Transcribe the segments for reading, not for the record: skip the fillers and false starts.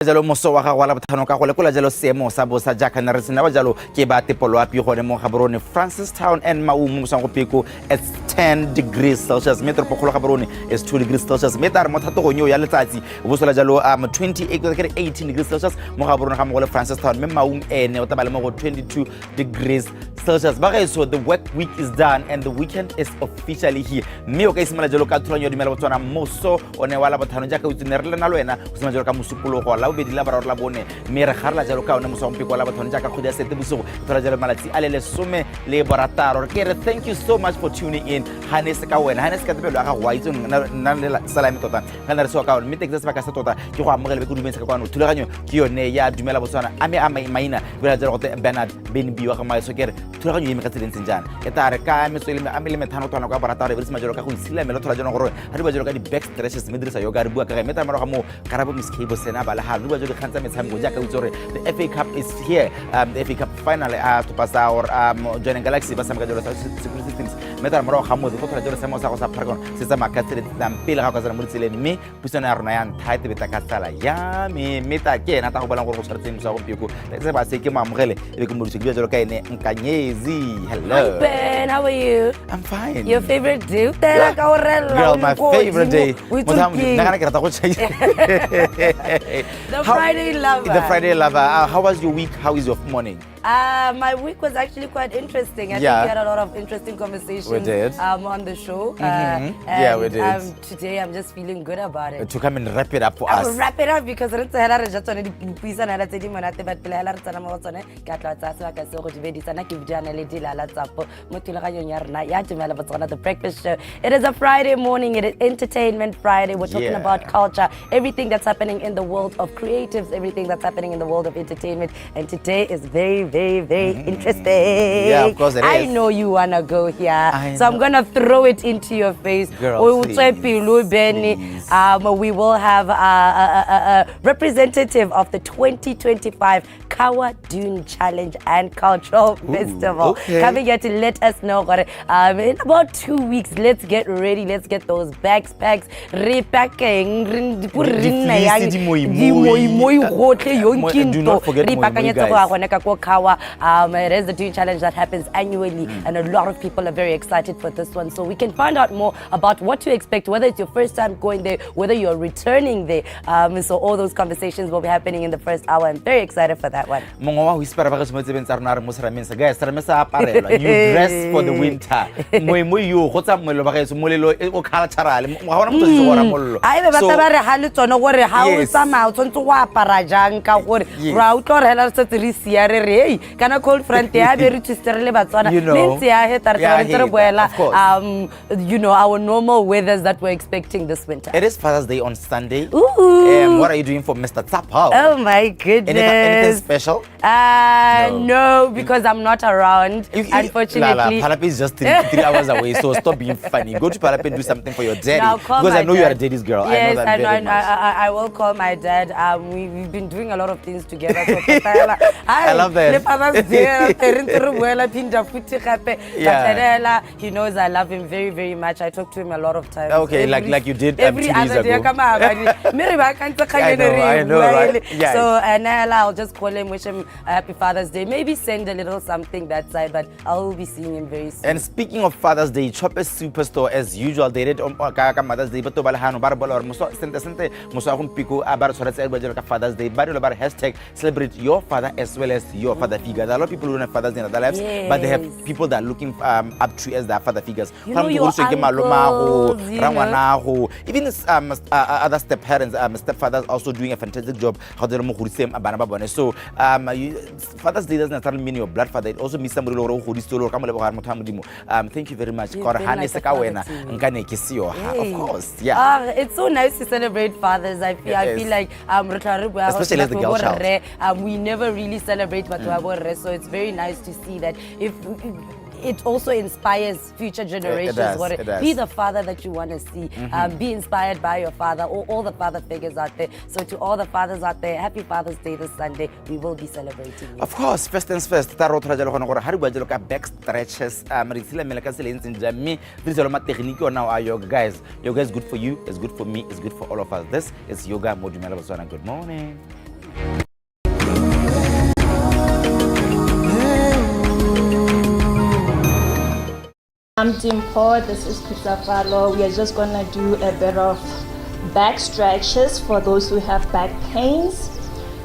Jalo moso wa gago wa Labotlhano ka go lekola jalo seemo sa bosa jaaka ne re sena ba jalo ke ba tepoloapi gone mo Gaborone, Francistown and Maung mo mosong go peko, it's 10 degrees Celsius, mme toropokgolo Gaborone is 2 degrees Celsius, mme tare mo thatogong eo ya letsatsi bosola jalo 28, ke re 18 degrees Celsius mo Gaborone ga mogo le Francistown, mme Maung ene o tla ba le mo go 22 degrees Celsius. Ba gaetsho, the work week is done and the weekend is officially here, mme o ka isimolola jalo ka thulaganyo ya Dumela Botswana moso o ne wa Labotlhano jaaka o itse ne re lena le wena go simolola jalo ka Mosupologo, la bobedi, la boraro, la bone, mme re garela jalo ka one moso wa gompieko wa Labotlhano jaaka kgwedi ya Seetebosigo e tlhola jalo malatsi a le 16. Re ke re thank you so much for tuning in. Ga ne se ka wena, ga ne se ka tebelo ya gago, wa itse nna le salame tota ga ne re sewa ka one, mme teng sebaka se tota ke go amogele be ke dumedisa ka kwano. Thulaganyo ke yone ya Dumela Botswana, a me a maina bela jalo gote Bernard Benbi wa ga Maeso. Ke re thulaganyo e eme ka tseleng ntseng jaana, e tla re ka metso e le methano twana kwa borataro e be re sima jalo ka go itshidila mmele, thola jaanong gore ga re bua jalo ka di-back stretches, mme dirisa yoga re bua ka gae, mme tla morago ga moo Karabo Miss Cable sena ba le ga re bua jalo dikgang tsa metshameko jaaka o itse gore the FA Cup is here, the FA Cup final a setlhopha sa or Jwaneng Galaxy ba tshameka jalo sa Security Systems, mme tla morago ga moo go thola jalo seemo sa go sa Paragon se tsamaya ka tsela tlang pele ga o ka tsena mo ditseleng, mme puisano ya rona ya ntlha e tebetla ka tsala ya me, mme ta ke ena ta go bolang gore go tshwaretseng mosa gompieko se ba se ke mo amogele e be ke modise ke bua jalo ka ene Nkanyezi. Hello. Hi Ben, how are you? I'm fine. Your favorite day? Tela ka o rella. Girl, my favorite day. O Motho wa Modimo, nna kana ke rata go tšhaisa. The Friday lover. The Friday lover. How was your week? How is your morning? My week was actually quite interesting. I think we had a lot of interesting conversations We did. On the show. Yeah, we And, did. Today I'm just feeling good about it. To come and wrap it up for I us. will wrap it up because re ntse hela re ja tsone dipuisano hela tse di monate, but pele hela re tsena mo go tsone ke a tla tsaya sebaka seo go dumedisana ke bujana le Dilala Tsapo mo thulaganyong ya rona ya Dumela Botswana, The Breakfast Show. It is a Friday morning. It is Entertainment Friday. We're talking about culture, everything that's happening in the world of creatives, everything that's happening in the world of entertainment, and today is very, very, very interesting. Yeah, of course it I is. Know you wanna go here, I so I'm know. Gonna throw it into your face. Girl, O utswe please, pelo, Benny. Please. We will have a representative of the 2025 Kawa Dune Challenge and Cultural Festival coming here to let us know gore, in about 2 weeks, let's get ready, let's get those bags packed, re packing, re nna Di-fleece, yang- di-moi-moi. di-moi-moi gotlhe, yonke Do not ntho. Forget Re moi-moi, ipaakanyetse go ya guys. Gone ka ko Kawa. It is the Dune Challenge that happens annually, and a lot of people are very excited for this one. So we can find out more about what to expect, whether it's your first time going there, whether you're returning there. So all those conversations will be happening in the first hour. I'm very excited for that one. Mongwe wa go ispara ba gaetsho mo tsebeng tsa rona a re mo serameng sa guys, serame sa aparelwa, you dress for the winter. Moemo yo go tsa molelo ba gaetsho, molelo o cultural, ga gona motho o itse go ora mollo. A ebe So- batla ba re ga le tsone gore ga o tsamaya o tshwanetse go apara jang ka gore ra utlwa gore hela re setse re sia re re hei kana cold front ya be re thusitse re le Batswana You know. mme ntse ya heta re Ya tla ntse re heta, boela of course. Our normal weathers that we're expecting this winter. It is Father's Day on Sunday. Ooh. What are you doing for Mr. Tsapao? Oh my goodness. Anything special? No. No. Because I'm not around, unfortunately. Lala, Palapye is just 3 hours away, so stop being funny. Go to Palapye and do something for your daddy. No, I'll call Because my I know you are a dad. Daddy's girl. Yes, I know that I know. very I, much. I will call my dad. We've been doing a lot of things together. So I love that. Le Father's Day, re ntse re boela phinda futhi gape. But he knows I love him very, very much. I talk to him a lot of times. Okay, like you did, every 2 days other day ago. ka maabane. Mme re baakantse kgang I ene know, re I e know, bua right? ele. So and I'll just call him, wish him a happy Father's Day. Maybe send a little something that side, but I'll be seeing him very soon. And speaking of Father's Day, Chopper Superstore, as usual, they did on ka Mother's Day, but ba le hano ba re bolela gore moso sente sente moso wa gompieko a ba re tshwaretse a bua jalo ka Father's Day, ba dilo ba re #celebrateyourfather as well as your father figure. There are a lot of people who don't have fathers in their lives, but they have people that are looking up to as their father figures. You Go know, na motho your o godisitsweng ke malomago, uncles, you know. Rangwanago, even other step parents, stepfathers also doing a fantastic job ga go mo godiseng bana ba bone. So Father's Day doesn't necessarily mean your blood father. It also means somebody le gore o godisitse le gore ka mo leboga motho wa Modimo. Thank you very much. You've Gore been ha ne like se a ka father wena to me. Nka ne ke seyo ha. Of Hey. Course, yeah. Ah, it's so nice to celebrate fathers. I It feel is. Like re tla re bua Especially as the girl child. Borre, we never really celebrate batho ba borre, so it's very nice to see that if it also inspires future generations. Does, Gore it does. be the father that you want to see. Be inspired by your father or all the father figures out there. So to all the fathers out there, happy Father's Day this Sunday. We will be celebrating you. Of course, first things first, ta re o thola jalo gone gore ga re bua jalo ka back stretches, re itshela mmele ka tsela e ntseng jang, mme dirisa jalo mategeniki ona a yoga. Guys, yoga is good for you, it's good for me, it's good for all of us. This is yoga mo Dumela Botswana. Good morning. I'm Dimpho, this is Khutsafalo. We are just gonna do a bit of back stretches for those who have back pains.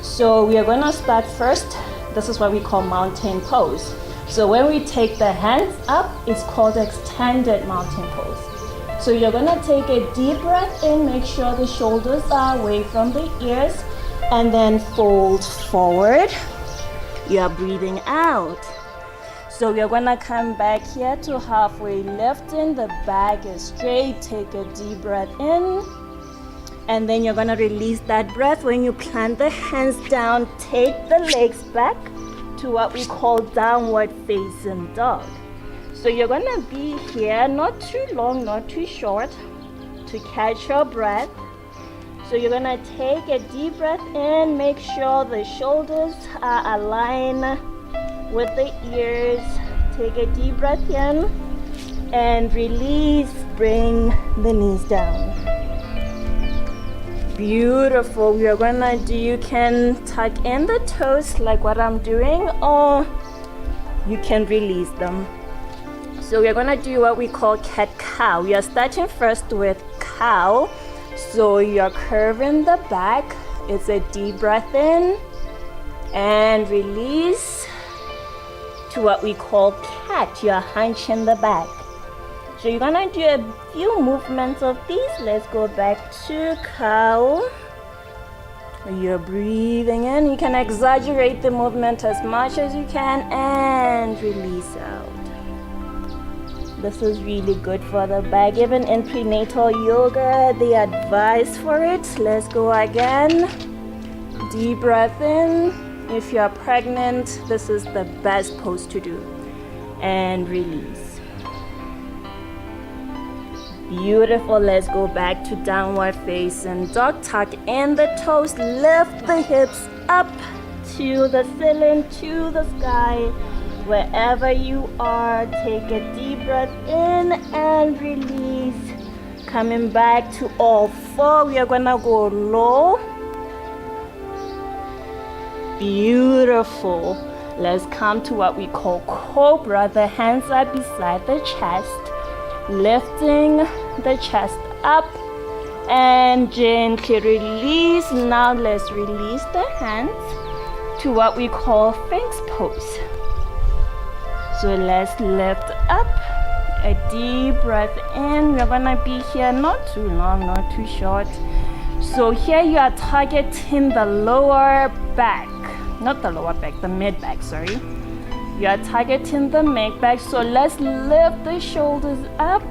So we are gonna start first. This is what we call mountain pose. So when we take the hands up, it's called extended mountain pose. So you're gonna take a deep breath in, make sure the shoulders are away from the ears, and then fold forward. You are breathing out. So we are gonna come back here to halfway lifting. The back is straight. Take a deep breath in. And then you're gonna release that breath. When you plant the hands down, take the legs back to what we call downward facing dog. So you're gonna be here, not too long, not too short, to catch your breath. So you're gonna take a deep breath in, make sure the shoulders are aligned with the ears. Take a deep breath in and release, bring the knees down. Beautiful. We are gonna do, you can tuck in the toes like what I'm doing, or you can release them. So we are gonna do what we call cat cow. We are starting first with cow. So you're curving the back. It's a deep breath in and release to what we call cat. You're hunching the back. So you're gonna do a few movements of these. Let's go back to cow. You're breathing in. You can exaggerate the movement as much as you can and release out. This is really good for the back. Even in prenatal yoga, they advise for it. Let's go again. Deep breath in. If you're pregnant, this is the best pose to do. And release. Beautiful. Let's go back to downward facing dog. Tuck in the toes. Lift the hips up to the ceiling, to the sky. Wherever you are, take a deep breath in and release. Coming back to all four. We are gonna go low. Beautiful. Let's come to what we call cobra. The hands are beside the chest, lifting the chest up and gently release. Now let's release the hands to what we call Sphinx pose. So let's lift up, a deep breath in. We're gonna be here not too long, not too short. So here you are targeting the lower back, not the lower back, the mid back, sorry. You are targeting the mid back. So let's lift the shoulders up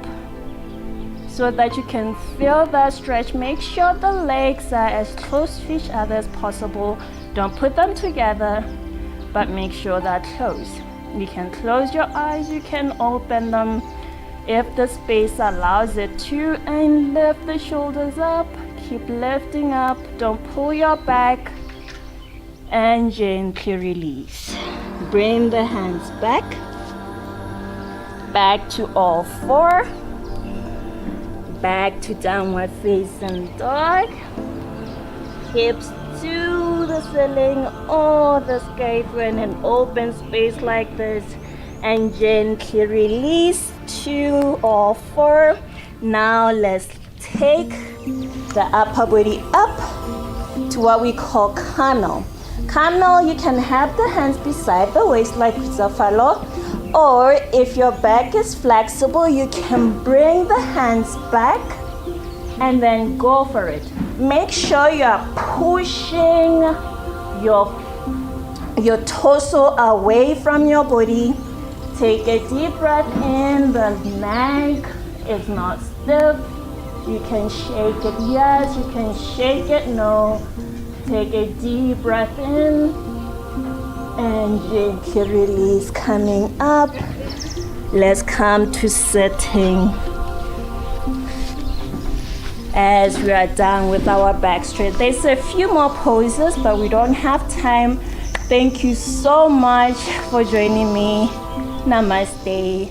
so that you can feel that stretch. Make sure the legs are as close to each other as possible. Don't put them together, but make sure they're close. You can close your eyes, you can open them if the space allows it to, and lift the shoulders up. Keep lifting up, don't pull your back, and gently release. Bring the hands back, back to all four, back to downward facing dog, hips to the ceiling or the sky if we're in an open space like this, and gently release to all four. Now let's take the upper body up to what we call camel. Camel, you can have the hands beside the waist like Khutsafalo, or if your back is flexible, you can bring the hands back and then go for it. Make sure you are pushing your torso away from your body. Take a deep breath in. The neck is not stiff. You can shake it yes, you can shake it no. Take a deep breath in and gently release, coming up. Let's come to sitting. As we are done with our back straight. There's a few more poses, but we don't have time. Thank you so much for joining me. Namaste.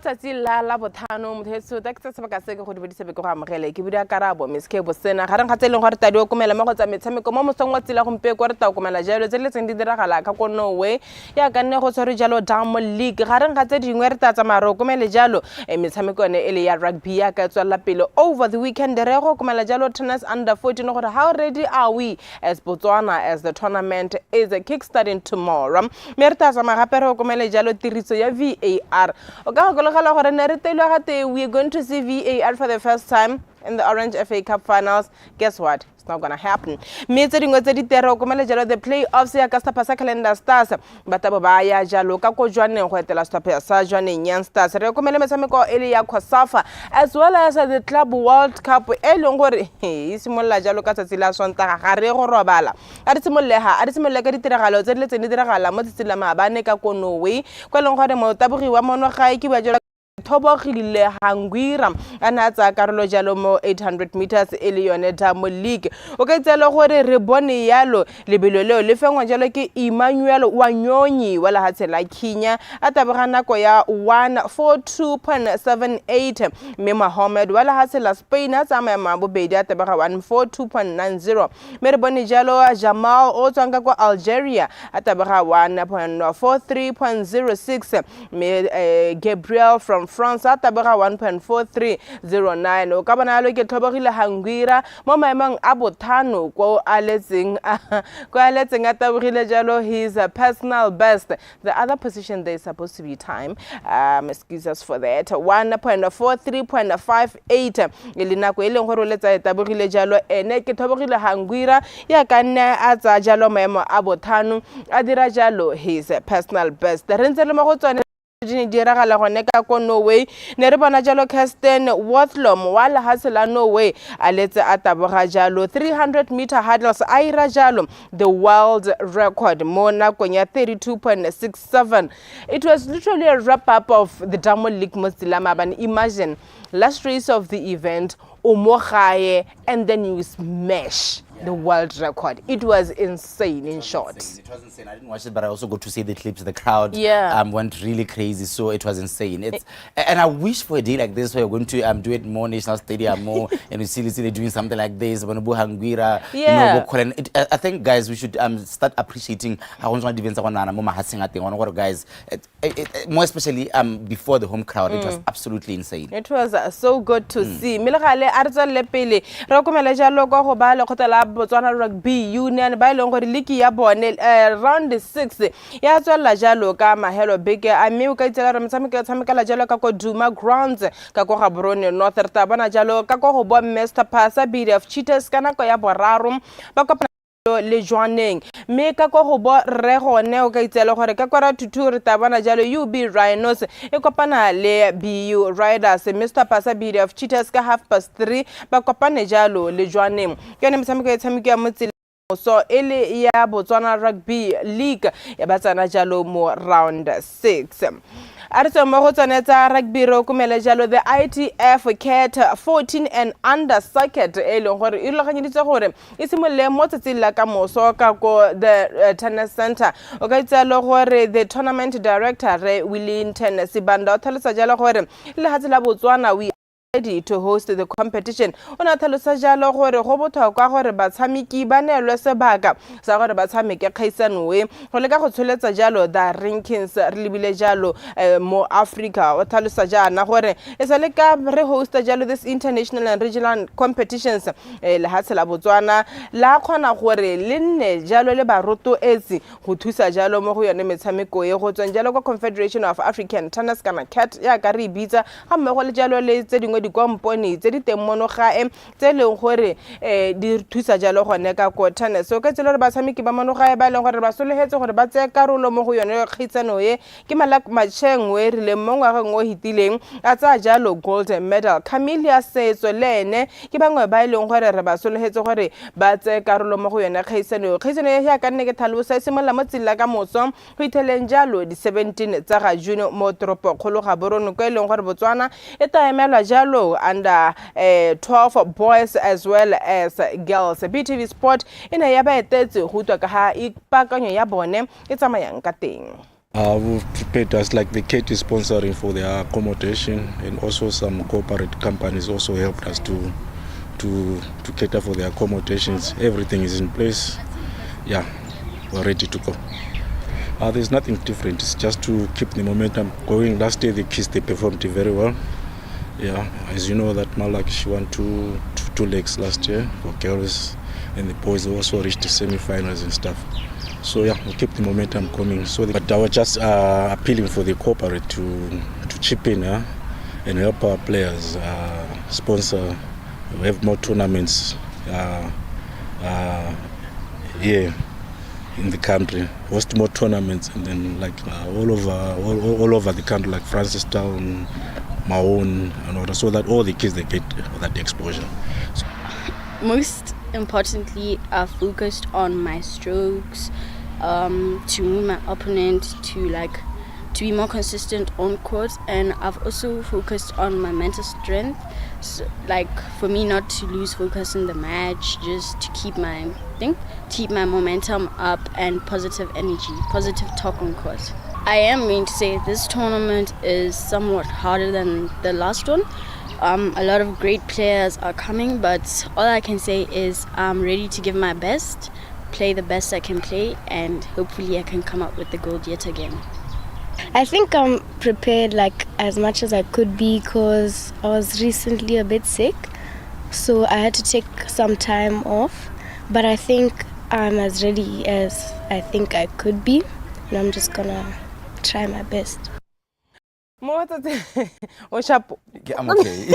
Letsatsi la Labotlhano, motho ta ke tsa sebaka se ke go dibedise be ke go amogele. Ke buda karabo Miss K Bosena gareng ga tse e leng gore tadi okomela mo go tsa metshameko mo mosong wa tsela gompieko. Re ta okomela jalo tse di letseng di diragala ka ko Norway, yaka nne go tshwere jalo Diamond League. Gareng ga tse dingwe, re tla tsamaya re okomele jalo metshameko yone e le ya rugby yaka e tswelela pele over the weekend. Re go okomela jalo tennis under 14, gore how ready are we as Botswana as the tournament is kickstarting tomorrow. Mme re tla tsamaya gape re okomele jalo tiriso ya VAR. O ka gakologelwa gore ne re teilwe gate we are going to see VAR for the first time in the Orange FA Cup finals. Guess what? It's not gonna happen. Mme tse dingwe tse di tere okomele jalo the playoffs ya ka setlhopha sa Calendar Stars, ba tabo ba ya jalo ka ko Jwaneng go etela setlhopha sa Jwaneng Young Stars. Re okomele metshameko e le ya COSAFA as well as the Club World Cup, e leng gore e simolola jalo ka tsatsi la Sontaga. Ga re go robala. A re simololega, a re simolole ka ditiragalo tse di letseng di diragala mo tsatsing la maabane ka ko Norway, kwa e leng gore motabogi wa mono gae ke bua jalo Thobogile Hangwira a ne a tsaya karolo jalo mo 800 meters e le yone Diamond League. O ka itseela gore re bone yalo lebelo leo le fengwa jalo ke Emmanuel Wanyonyi wa lehatshe la Kenya, a taboga nako ya 142.78, mme Mohammed wa lehatshe la Spain a tsaya maemo a bobedi, a taboga 142.90. Mme re bone jalo Jamal o tswang ka kwa Algeria a taboga 1.43.06, mme Gabriel from France a taboga 1.4309. O ka bona yalo ke Tlhobogile Hangwira mo maemong a bothano, ko a letseng a tabogile jalo his personal best. The other position there is supposed to be time, excuse us for that, 1.43.58 e le nako e leng gore o letsa e tabogile jalo ene ke Thobogile Hangwira, ya ka nne a tsaya jalo maemo a bothano, a dira jalo his personal best. Re ntse le mo go tsone di ne di diragala gone ka ko Norway. Ne re bona jalo Kirsten Worthlom wa lehatshe la Norway a letse a taboga jalo 300 meter hurdles, a ira jalo the world record mo nakong ya 32.67. It was literally a wrap up of the Diamond League mo tsela maabane. Imagine, last race of the event, o mo gae, and then you smash the world record. It was insane, in short. It was insane. I didn't watch it, but I also got to see the clips. The crowd went really crazy, so it was insane. It's and I wish for a day like this where we're going to do it more National Stadium more, and we see Letsile doing something like this. Bonobo Hangwira, you know, Bo Colin. I think, guys, we should start appreciating how we want events mo mahatsheng a teng. Gore, guys, more especially before the home crowd, it was absolutely insane. It was so good to see. Mme le gale a re tswelele pele re okomele jalo kwa go ba lekgotla la Botswana Rugby Union, ba e leng gore league ya bone round six ya tswelela jalo ka mahelo beke a. Mme o ka itsela gore metshameko e tshamekela jalo ka ko Duma Grounds ka ko Gaborone North. Re tla bona jalo ka ko go bomme setlhopha sa BDF Cheetahs ka nako ya 3 ba kopana le Jwaneng. Mme ka ko go bo rre gone, o ka itseela gore ka kwara 2 re tla bona jalo UB Rhinos e kopana le BU Riders, mme setlhopha sa BDF Cheetahs ka 3:30 ba kopane jalo le Jwaneng. Ke yone metshameko e tshamekiwa mo tseleng so e le ya Botswana Rugby League, ya ba tsena jalo mo round six. A re tsweng mo go tsone tsa rugby, re okomele jalo the ITF CAT 14 and under circuit, e leng gore e rulaganyeditswe gore e simolole mo tsatsing la ka moso ka ko the tennis center. O ka itse le gore the tournament director, re Willington Sibanda, o tlhalosa jalo gore lehatshe la Botswana, we ready to host the competition. O ne a tlhalosa jalo gore go botlhokwa gore batshameki ba neelwe sebaka sa gore ba tshameke kgaisano e, go leka go tsholetsa jalo the rankings re lebile jalo mo Africa. O tlhalosa jaana gore e sa le ka re hosta jalo this international and regional competitions, lehatshe la Botswana la kgona gore le nne jalo le barotoetsi go thusa jalo mo go yone metshameko e, go tsweng jalo kwa Confederation of African Tennis, kana CAT yaka re e bitsa, ga mmogo le jalo le tse dingwe dikompone tse di teng mono gae tse e leng gore di thusa jalo gone ka ko tennis. O ka tsela gore batshameki ba mono gae ba e leng gore ba sologetse gore ba tseye karolo mo go yone kgaisano e ke Malak Macheng, o e rileng mo ngwageng o fetileng a tsaya jalo gold medal. Camelia Setso le ene ke bangwe ba e leng gore re ba sologetse gore ba tseye karolo mo go yone kgaisano eo. Kgaisano e ya ka nne ke tlhalosa e simolola mo tsela ka moso go itheleng jalo di-17 tsa ga June mo toropokgolo Gaborone, ko e leng gore Botswana e ta emelwa jalo under 12 boys as well as girls. BTV Sport e ne ya ba etetse go utlwa ka ga ipaakanyo ya bone e tsamayang ka teng. We've prepared us like the CAT is sponsoring for their accommodation, and also some corporate companies also helped us to cater for the accommodations. Everything is in place. Yeah, we're ready to go. There's nothing different. It's just to keep the momentum going. Last year the kids, they performed very well. Yeah, as you know that Malak, she won two legs last year for girls, and the boys also reached the semi-finals. So yeah, we'll keep the momentum coming. But I was just appealing for the corporate to chip in and help our players, sponsor, we have more tournaments here in the country, host more tournaments, and then all over the country, like Francistown, Maun, and all that, so that all the kids, they get that exposure. So most importantly, I focused on my strokes, to move my opponent, to be more consistent on court, and I've also focused on my mental strength, so, for me not to lose focus in the match, just to keep my thing, keep my momentum up and positive energy, positive talk on court. I am going to say this tournament is somewhat harder than the last one. A lot of great players are coming, but all I can say is I'm ready to give my best, play the best I can play, and hopefully I can come up with the gold yet again. I think I'm prepared as much as I could be, because I was recently a bit sick, so I had to take some time off. But I think I'm as ready as I think I could be, and I'm just going to try my best. Mo tsatsing o shapo. Ke I'm okay.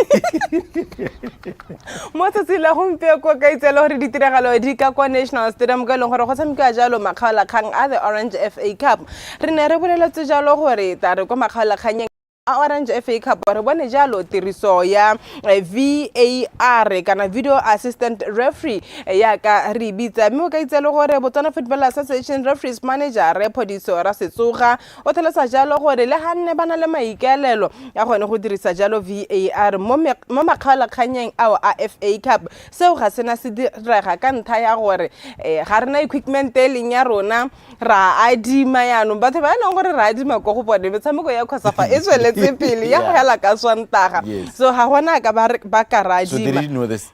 Mo tsatsing la gompieno ka itse le gore ditiragalo di ka kwa National Stadium, ka e leng gore go tshamekiwa jalo makgaolakgang a the Orange FA Cup. Re ne re boleletse jalo gore tla re kwa makgaolakganyeng a Orange FA Cup re bone jalo tiriso ya VAR kana video assistant referee yaka re bitsa, mme o ka itse le gore Botswana Football Association referees manager re Phodiso ra Setsoga o tlhalosa jalo gore le ga nne ba na le maikaelelo ya gone go dirisa jalo VAR mo makgaolakganyeng ao a FA Cup, seo ga sena se direga ka ntlha ya gore ga rena equipment e leng ya rona, ra adima. Yaanong batho ba e leng gore ra adima ko go bone, metshameko ya COSAFA e tsweletse pele ya go hela ka Sontaga. So ga gona ka ba ka ra So they adima. didn't know this.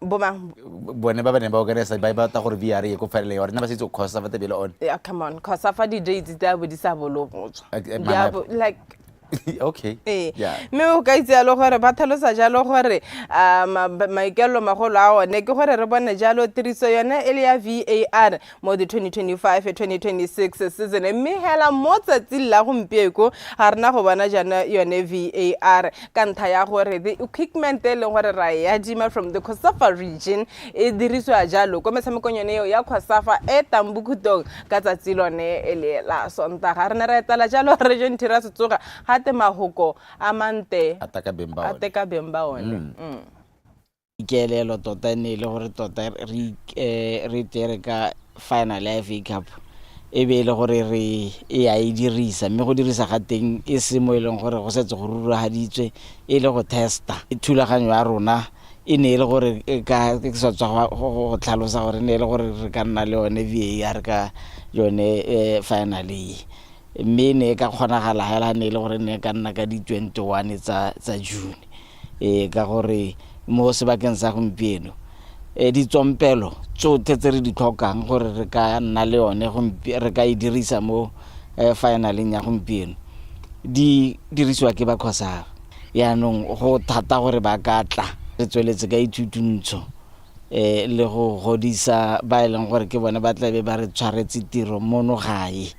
Boma. Bone ba ba neng ba organize ba batla gore VAR e ko final ya rena ba setse COSAFA tebele on. Yeah, come on, COSAFA di-dates di a bo di sa bolo go tswa. Di a bo, like Okay. Ee. Yeah. Mme o ka itse jalo gore ba tlhalosa jalo gore maikaelelo magolo a one ke gore re bone jalo tiriso yone e le ya VAR mo the 2025-2026 season, mme hela mo tsatsing la gompieko ga rena go bona jaana yone VAR ka ntlha ya gore the equipment e leng gore ra e adima from the COSAFA region e dirisiwa jalo ko metshamekong yone eo ya COSAFA e Tambokhutong ka tsatsi lone e le la Sontaga. Re ne ra etela jalo region Thira Setsoga gate mahoko a mante a taka beng ba a one. Teka beng ba one. Ikaelelo tota e ne e le gore tota re tere ka final ya FA Cup e be e le gore re e a e dirisa, mme go dirisa ga teng e se mo e leng gore go setse go ruragaditswe, e le go testa. Thulaganyo ya rona e ne e le gore e ka ke sa tswa go tlhalosa gore e ne e le gore re ka nna le yone VAR ka yone final e, mme e ne e ka kgonagala hela ne e le gore ne e ka nna ka di-21 tsa June, ka gore mo sebakeng sa gompieno ditsompelo tsotlhe tse re di tlhokang gore re ka nna le yone re ka e dirisa mo finaleng ya gompieno di dirisiwa ke ba COSAFA. Yaanong go thata gore ba ka tla. Re tsweletse ka ithutuntsho le go godisa ba e leng gore ke bone ba tlabe ba re tshwaretse tiro mono gae.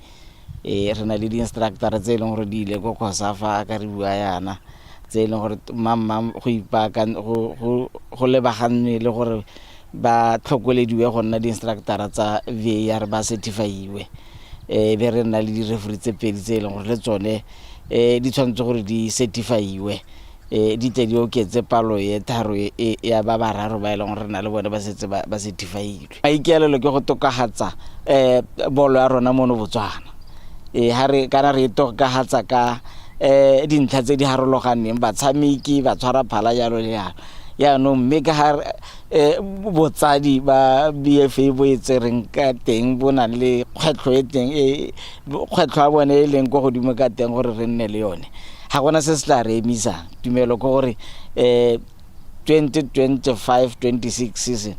Re na le di-instructor tse e leng gore di ile ko COSAFA ka re bua yana, tse e leng gore mamma go go lebaganwe le gore ba tlhokolediwe go nna di-instructor tsa VAR, ba certifyiwe. Be re nna le di-referee tse pedi tse e leng gore le tsone di tshwanetse gore di certifyiwe, di tle di oketse palo e tharo e ya ba bararo ba e leng gore re na le bone ba setse ba certifyilwe. Maikaelelo ke go tokafatsa bolo ya rona mono Botswana. Ha re kana re tokafatsa ka dintlha tse di harologaneng, batshameki ba tshwara phala jalo le jalo. Yaanong mme ka ga Botsadi ba BFA bo e tsereng ka teng, bo nang le kgwetlho e teng e kgwetlho ya bone e leng kwa godimo ka teng gore re nne le yone, ga gona se se tla re emisang. Tumelo ke gore 2025 26 season,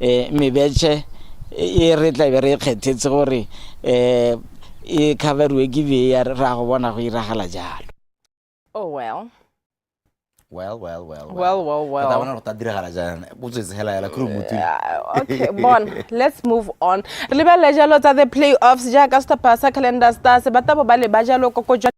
mebetšhe e re tla be re e kgethetse gore e coveriwe ke VAR, re a go bona go iragala jalo. Oh well. Well, well, well. Well, well, well. Tota bona go ta diragala jang, o tswetse hela hela kore motho. Okay, bon, let's move on. Re lebelele jalo tsa the playoffs, jaaka setlhopha sa Calendar Stars ba tabo ba leba jalo koko jwa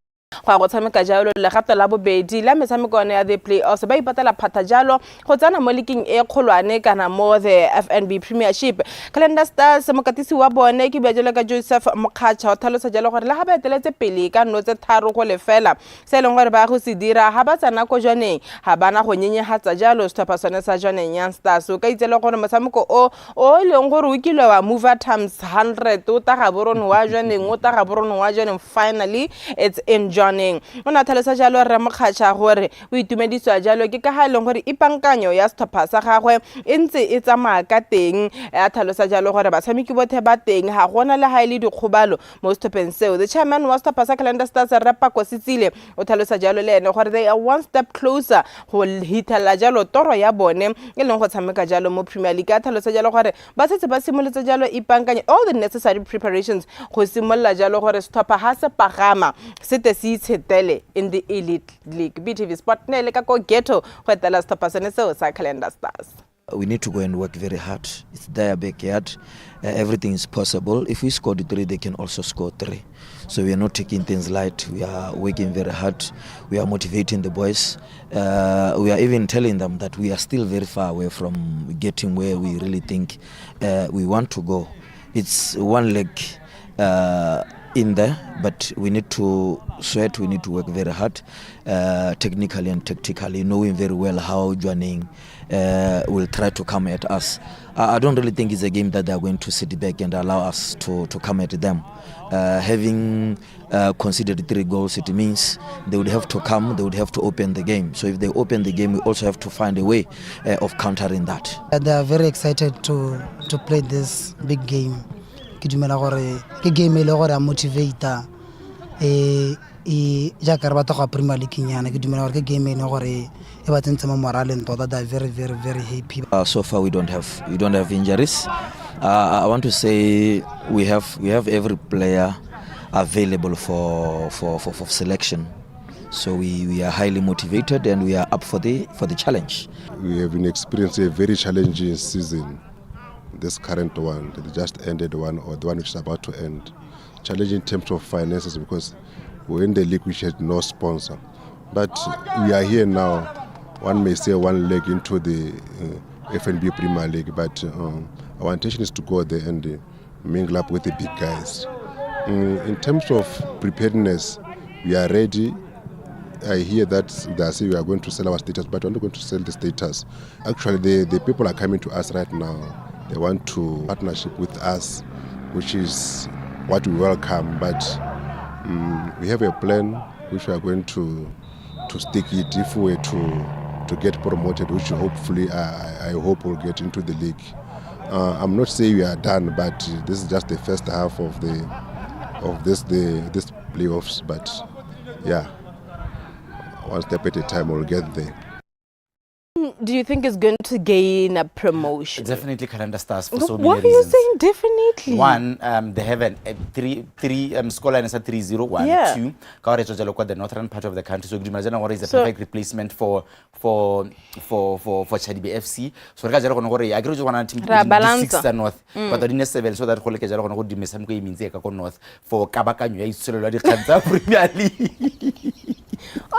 go ya go tshameka jalo legato la bobedi la metshameko yone ya the playoffs. Ba ipatela phatha jalo go tsena mo leking e kgolwane kana mo the FNB Premiership. Calendar Stars, mokatisi wa bone ke bua jalo ka Joseph Mokgatšha, o tlhalosa jalo gore le ga ba eteletse pele ka no tse 3-0, se e leng gore ba go se dira ga ba tsena ko Jwaneng, ga bana go nyenyegatsa jalo setlhopha sone sa Jwaneng Young Stars. O ka itse le gore motshameko o o e leng gore o kile wa move times 100, o ta Gaborone wa Jwaneng, o ta Gaborone wa Jwaneng, finally it's in Jwaneng. O ne a tlhalosa jalo rre Mokgatšha gore o itumedisiwa jalo ke ka ga e leng gore ipankanyo ya setlhopha sa gagwe e ntse e tsamaya ka teng. A tlhalosa jalo gore batshameki botlhe ba teng, ga gona le ga e le dikgobalo mo setlhopheng seo. The chairman wa setlhopha sa Calendar Stars, rre Pako Setsile, o tlhalosa jalo le ene gore they are one step closer go hithelela jalo toro ya bone e leng go tshameka jalo mo Premier League. A tlhalosa jalo gore ba setse ba simolotse jalo ipankanye, all the necessary preparations, go simolola jalo gore setlhopha ga se pagama se te se itshetele in the Elite League. BTV Sport ne le ka ko ghetto go etela setlhopha sone seo sa Calendar Stars. We need to go and work very hard. It's their backyard. Everything is possible. If we scored three, they can also score three. So we are not taking things light. We are working very hard. We are motivating the boys. We are even telling them that we are still very far away from getting where we really think we want to go. It's one leg in there, but we need to sweat, we need to work very hard, technically and tactically, knowing very well how Jwaneng will try to come at us. I don't really think it's a game that they are going to sit back and allow us to come at them. Having conceded three goals, it means they would have to come, they would have to open the game. So if they open the game, we also have to find a way of countering that. They are very excited to play this big game. Ke dumela gore ke game e le gore a motivata e jaaka re batla go ya Premier League nyana. Ke dumela gore ke game e leng gore e ba tsentse mo moraleng tota. They are very, very, very happy. So far we don't have injuries. I want to say we have every player available for selection. So we are highly motivated and we are up for the challenge. We have been experiencing a very challenging season, this current one, the just ended one, or the one which is about to end. Challenging in terms of finances because we're in the league which had no sponsor. But we are here now, one may say one leg into the FNB Premier League, but our intention is to go there and mingle up with the big guys. In terms of preparedness, we are ready. I hear that they are saying we are going to sell our status, but we're not going to sell the status. Actually, the people are coming to us right now. They want to partnership with us, which is what we welcome. But we have a plan which we are going to stick it if we were to get promoted, which hopefully I hope will get into the league. I'm not saying we are done, but this is just the first half of this playoffs. But yeah, one step at a time, we'll get there. Do you think is going to gain a promotion? Definitely Calendar Stars, for so many Why are you reasons. Saying definitely? One, they have an a three three scoreline is a 3-0-1. Two, ka gore tswa jalo kwa the northern part of the country. So ke dumela jaana gore is a perfect replacement for Chadibe FC. So re ka jalo gone gore a ke re tswa gona team Ra di six balancer. Tsa north. But di ne seven, so that go leke jalo gone go di metshameko e mentsi e ka ko north for kabakanyo ya itsholelo ya dikgang tsa Premier League.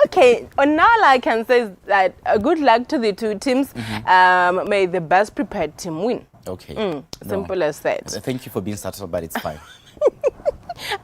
Okay, now all I can say is that good luck to the two teams. May the best prepared team win. Okay. No. Simple as that. Thank you for being subtle, but it's fine.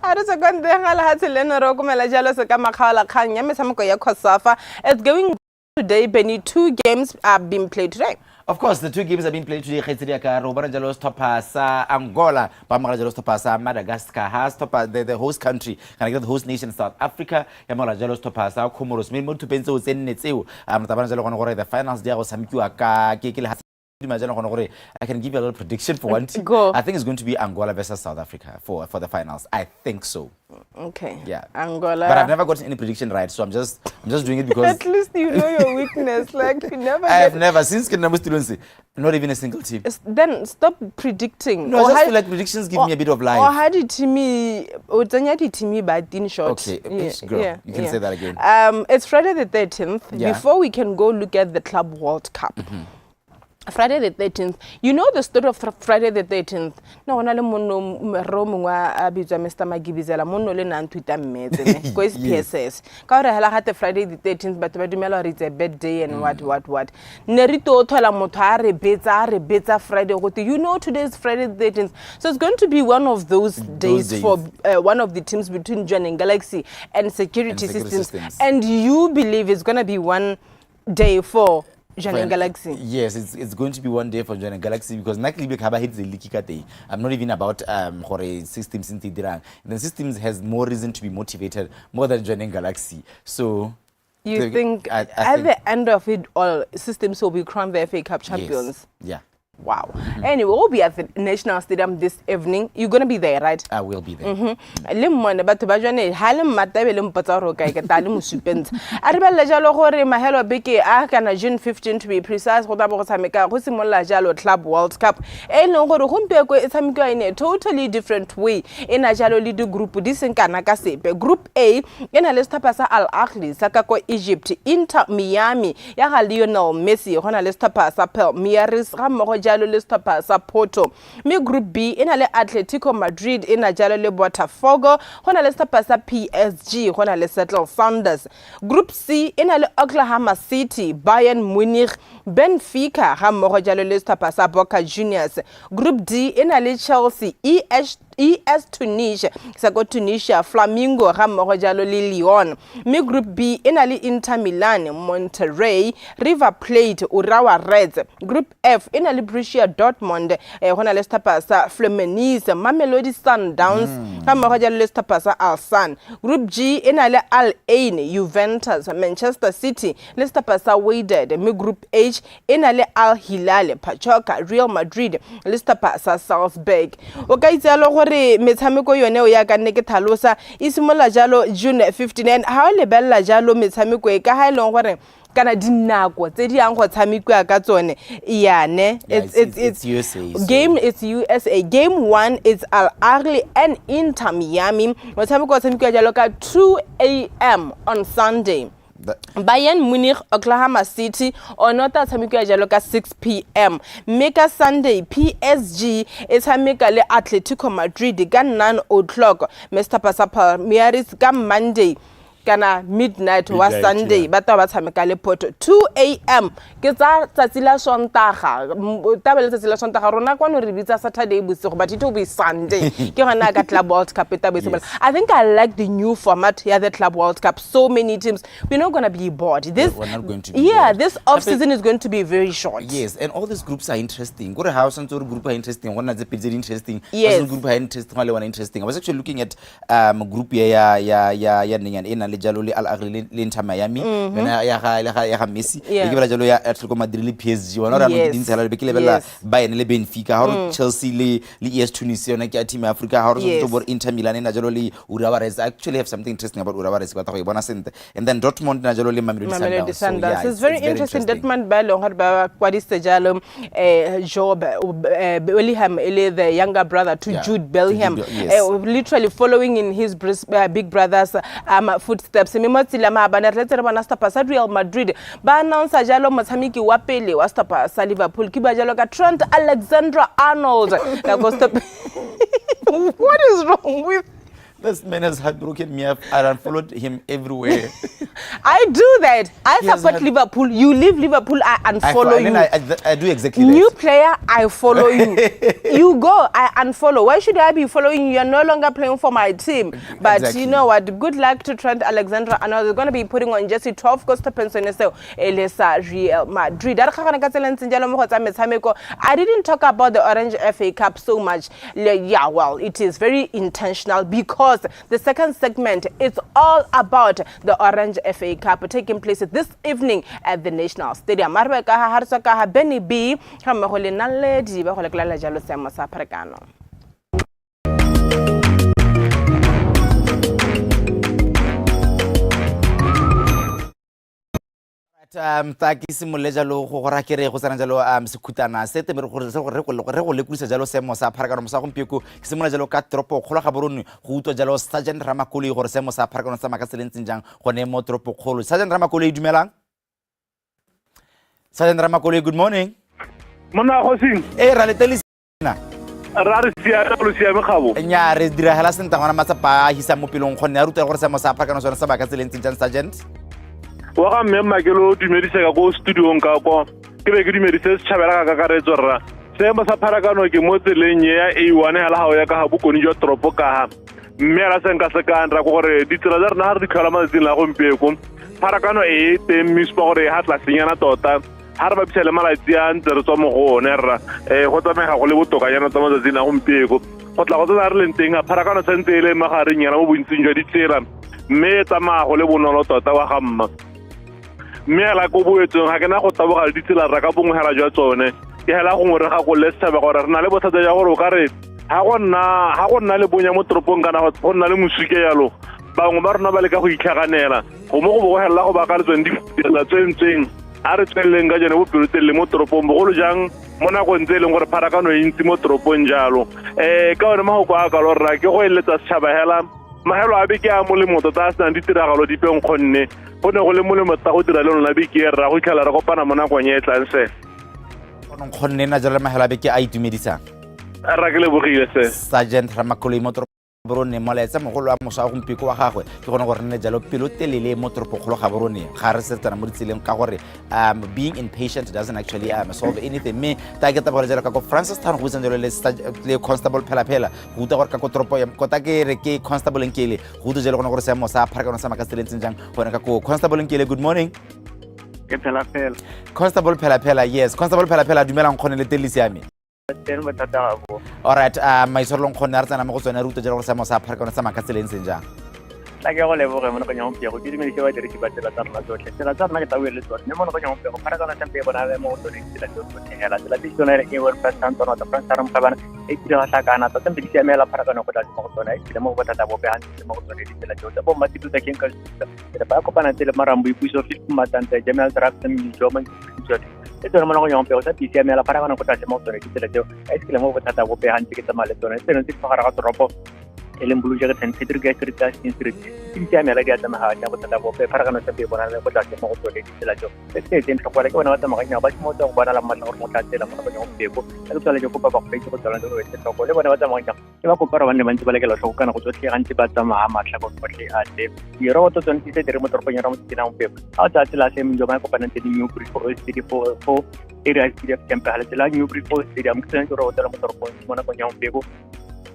A re tswe kwa ntle ga lehatshe leno, re okomela jalo se ka makgaolakgang ya metshameko ya COSAFA. It's going today, Benny. Two games are being played today. Of course, the two games are being played today. Kgaitsedi ya ka, re o bona jalo setlhopha sa Angola ba amogela jalo setlhopha sa Madagascar, ha setlhopha the host country kana ke the host nation South Africa ya amogela jalo setlhopha sa Comoros. Mme mo dithopeng tseo tse nne tseo, re tla bona jalo gone gore the finals di ya go tshamekiwa ka ke lehatshe. Imagine gore I can give you a little prediction for one team. Go. I think it's going to be Angola versus South Africa for the finals. I think so. Okay. Yeah. Angola. But I've never gotten any prediction right, so I'm just doing it because At least you know your weakness. Like, you never I have get never since ke nna mo setulong se, not even a single team. Then stop predicting. No, I Or just feel like predictions give me a bit of life. Or ha di-team o tsenya di-team ba in short. Okay, girl, you can say that again. It's Friday the 13th. Yeah. Before we can go look at the Club World Cup. Friday the 13th. You know the story of Friday the 13th. No, gona le monno ro mongwe a bitswa Mr. Magibizela, monno le nna a nthuta mmetse ne ko SPSS. Ka gore hela gate Friday the 13th, batho ba dumela gore it's a bad day and what ne re to thola motho a re betsa Friday gote, you know, today is Friday the 13th, so it's going to be one of those days, days. For one of the teams between Jwaneng Galaxy and Security, And Security Systems. Systems. And you believe it's going to be one day for Jwaneng Galaxy? Yes, it's going to be one day for Jwaneng Galaxy because nna ke lebile ka ba hit the league ka teng. I'm not even about gore systems ntse e dirang. And then systems has more reason to be motivated more than Jwaneng Galaxy. So You think I at think the end of it all, systems will be crowned the FA Cup champions? Yes. Yeah. Wow. Anyway, we'll be at the National Stadium this evening. You're going to be there, right? I will be there. Le mmone batho ba jone ha le mmata be le mpotsa gore o kae, ke tla le mosupentsha. A re belela jalo gore mahelo beke a kana June 15 to be precise, go tla bo go tshameka, go simolola jalo Club World Cup, e leng gore gompieko e tshamekiwa in a totally different way. E na jalo le di-group di seng kana ka sepe. Group A e na le setlhopha sa Al Ahly sa ka ko Egypt, Inter Miami ya ga Lionel Messi, go na le setlhopha sa Palmeiras ga mmogo jalo le setlhopha sa Porto. Mme Group B e na le Atletico Madrid, e na jalo le Botafogo, go na le setlhopha sa PSG, go na le Seattle Sounders. Group C e na le Oklahoma City, Bayern Munich, Benfica ga mmogo jalo le setlhopha sa Boca Juniors. Group D e na le Chelsea, ES Tunisia sa ko Tunisia, Flamingo ga mmogo jalo le Lyon. Mme Group B e na le Inter Milan, Monterrey, River Plate, Urawa Reds. Group F e na le Borussia Dortmund, go na le setlhopha sa Fluminense, Mamelodi Sundowns ga mmogo jalo le setlhopha sa Ulsan. Group G e na le Al Ain, Juventus, Manchester City le setlhopha sa Wydad. Mme Group H e na le Al Hilal, Pachuca, Real Madrid le setlhopha sa Salzburg. O ka itse jalo gore metshameko yone o ya ka nne ke tlhalosa e simolola jalo June 15. And ha o lebelela jalo metshameko e ka ha e leng gore kana dinako tse di yang go tshamekiwa ka tsone yane. Yeah, it's USA, so- Game, it's USA. Game 1 is Al Ahly and Inter Miami. Motshameko o tshamekiwa jalo ka 2 a.m. on Sunday. Bayern Munich, Oklahoma City one o tla tshamekiwa jalo ka 6 p.m. Mme ka Sunday, PSG e tshameka le Atletico Madrid ka 9 o'clock. Mme setlhopha sa Palmeiras ka Monday kana midnight wa Midnight, Sunday yeah. ba tla ba tshameka le Porto 2 a.m., ke tsa tsatsi la Sontaga. Taba le tsatsi la Sontaga, rona kwano re bitsa Saturday bosigo, but it will be Sunday. Ke gona ka Club World Cup e tabo e simolola. I think I like the new format ya the Club World Cup. So many teams, we're not gonna be bored this We're not going to be Yeah, bored. this off season is going to be very short. Yes, and all these groups are interesting. Kore ha o santse o re group are interesting, go nna tse pedi tse di interesting. Ha group ha interesting, go le one interesting. I was actually looking at group ya neng e nang le jalo le Al Ahly le Inter Miami. Yona ya ga le ga ya ga Messi. E ke bela jalo ya Atletico Madrid le PSG. Bona re Yes. di ntse hela be ke lebella Bayern le Benfica. Ha re Chelsea le ES Tunis, yona ke ya team ya Africa. Ha re Yes. bo Inter Milan e na jalo le Urawa Reds. I actually have something interesting about Urawa Reds, ke batla go e bona sentle. And then Dortmund na jalo le Mamelodi Mamelodi Sundowns. So, Sundowns. yeah, It's very interesting. Dortmund ba e leng gore ba kwadisitse jalo Job Bellingham e le the younger brother to Yeah, Jude to Bellingham, Jude yes. Literally following in his big brother's footsteps. Mme mo tsela maabane re letse re bona setlhopha sa Real Madrid ba announce jalo motshameki wa pele wa setlhopha sa Liverpool, ke bua jalo ka Trent Alexander Arnold ka ko What is wrong with This man has heartbroken me. I unfollowed him everywhere. I do that. I He has support Liverpool. You leave Liverpool, I unfollow and you. then I do exactly New that. player, I follow you. You go, I unfollow. Why should I be following you? You're no longer playing for my team. But you know what? Good luck to Trent Alexander Arnold. They're going to be putting on jersey 12 ko setlhopheng sone seo e le sa Real Madrid. A re kgagane ka tsela e ntseng jalo mo go tsa metshameko. I didn't talk about the Orange FA Cup so much. Yeah, well, it is very intentional because because the second segment is all about the Orange FA Cup taking place this evening at the National Stadium. A re ka ha re tswa ka ha Benny B ga mmogo le Naledi ba go lekolela jalo seemo sa pharakano. Ta ke simolole jalo go go raya kere go tsena jalo sekhutana se teme re go lekodisa jalo seemo sa pharakano mosa gompieko. Ke simolola jalo ka toropo kgolo Gaborone go utlwa jalo Sergeant Ramakoloi gore seemo sa pharakano sa maka se le ntseng jang gone mo toropokgolo. Sergeant Ramakoloi, dumelang. Sergeant Ramakoloi, good morning. Monna Kgosing. Ee, ra letelisa. Ra re siame, lo siame gabo? Nya, re diragela sentle ngwana matsapa a hisang mo pelong gonne a ruta gore seemo sa pharakano sone sa baka tse le ntseng jang, Sergeant? Wa ga mme Mmakelo, dumedise ka ko studiong ka kwa, ke be ke dumedise setšhabela ka kakaretso. Rra, seemo sa pharakano ke mo tseleng ye ya A1 hela ga o ya ka ga bokone jwa toropo kaga, mme hela se nka se kang ra ko gore ditsela tsa rena ga re di tlhola matsatsing la gompieko, pharakano e e teng, mme supa gore ga tlasenyana tota ga re bapisa le malatsi a ntse re tswa mo go one. Rra, go tsamega go le botokanyana tsa matsatsing a gompieko go tla go tsena re leng teng. A pharakano santse e le magareng yana mo bontsing jwa ditsela, mme e tsamaya go le bonolo tota wa ga mma. Mme hela ko boetsong ga ke na go taboga le ditsela rra ka bongwe hela jwa tsone, ke hela gongwe re gakolole setšhaba gore re na le bothata jwa gore o ka re ga go nna le bonya mo toropong kana go nna le mosuke jalo, bangwe ba rona ba leka go itlhaganela go mo go bo go helela go baka le tsone ditsela tsentseng. A re tsweleleng ka jone bopelotelele mo toropong, bogolo jang mo nakong tse e leng gore pharakano e ntsi mo toropong jalo. Ka one magoko a kalo, rra, ke go eletsa setšhaba hela mahelo a beke a molemo tota, a senang ditiragalo dipe. Nkgonne go ne go le molemo tota go dira le lona beke e, rra, go itlhela re kopana mo nakong e e tlang se. Nkgonne nna jalo, mahelo a beke a itumedisang. Rra, ke lebogile se. Sergeant Ramakoloi mo Gaborone, molaetsa mogolo wa moso wa gompieko wa gagwe ke gone gore nne jalo pelo telele mo toropokgolo Gaborone ga re se tsena mo ditseleng, ka gore being impatient doesn't actually solve anything. Mme ta ke tabogele jalo ka ko Francistown go buisang jalo le Constable Phelaphela go utlwa gore ka ko toropo kota ke re ke Constable Nkele go utlwa jalo gone gore seemo sa pharakano sa maka tseleng jang gone ka ko. Constable Nkele, good morning. Ke Phelaphela. Constable Phelaphela, yes, Constable Phelaphela, dumelang kgone le tele siame. Teng bothata ga bo. Alright, maitshwarelong kgonne, a re tsena mo go tsone re utlwa jalo gore seemo sa pharakano sa maka tseleng seng jang. Tla ke go leboge mo nakong ya gompiego, ke dumedise badirisi ba tsela tsa rona tsotlhe. Tsela tsa rona ke tla le tsone, mme mo nakong ya gompiego pharakano sampe e bonagale mo go tsone ditsela tseo tsotlhe hela. Tsela tse di tsone e bone Francistown tsona tsa Francistown Mokgabana e kile ga tlhakana tota, ntse di siamela pharakano go tlase mo go tsone e kile mo go bothata bope ga ntse mo go tsone ditsela tseo tsa bo Mmatituta tsa King Tsela ba kopana tsele Marambo Ipuso Fifth Matante General Draft Mjoma e tsone mo nakong ya gompiego sa pc ya mela pharakano go tlase mo go tsone ditsela tseo a e sekile mo bothata bope ga ntse ke tsamaya le tsone tseno tse di fa gare ga toropo e leng Blue Jacket St Patrick Street ka Steen Street ke di siamela, di a tsamaya ga bothata bope. Pharakano sa e bonala go tlase mo go tsone ditsela tseo. Se se etseng tlhoko ke bona ba tsamaya ka dinao ba simolotse go bonala maatla gore mo tla tsela mo nakong ya gompieko. Ka ke tswale ke kopa bakgweetsi go tswala le etse tlhoko le bone ba tsamaya ka ke ba kopa gore ba nne ba ntse ba lekela tlhoko kana go tsotlhe gantsi ba tsamaya matlhako gotlhe a tse diroboto tsone di se dire mo toropong ya rona mo tsenang gompieko. Ga o tsaya tsela se mjo ba kopanang tse di New Bridge Stadium fo area Stadium Campagale, tsela New Bridge Stadium ke tsone ke roboto mo toropong mo nakong ya gompieko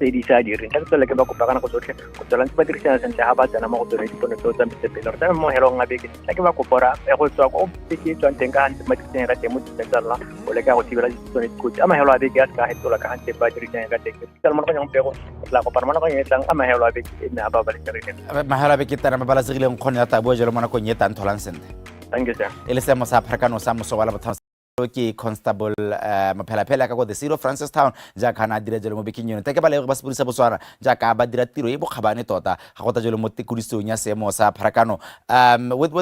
tse di sa direng. Tla ke tswela ke ba kopa ka nako tsotlhe go tswela ntse ba dirisana sentle ga ba tsena mo go tsone dipone tseo tsa metsepele. Re tsena mo helong a beke, tla ke ba kopora go tswa ko beke e tswang teng ka gantse ba dirisana ka teng mo ditseleng tsa rona go leka go thibela tsone dikotsi. A mahelo a beke a se ka fetola ka gantse ba dirisana ka teng. Ke mo nakong ya gompieko re tla kopana mo nakong e tlang. A mahelo a beke e nne a babalesegileng. Mahelo a beke tana babalesegileng, kgone ya tabo jalo mo nakong e tang, tholang sentle. Thank you, sir. E le seemo sa pharakano sa moso wa Labotlhano ke Constable Mophelaphela ka ko the City of Francistown jaaka na a dira jalo mo bekeng eno. Teke balebogi ba sepodisa Botswana jaaka ba dira tiro e bokgabane tota ga go ta jalo mo tekodisong ya seemo sa pharakano with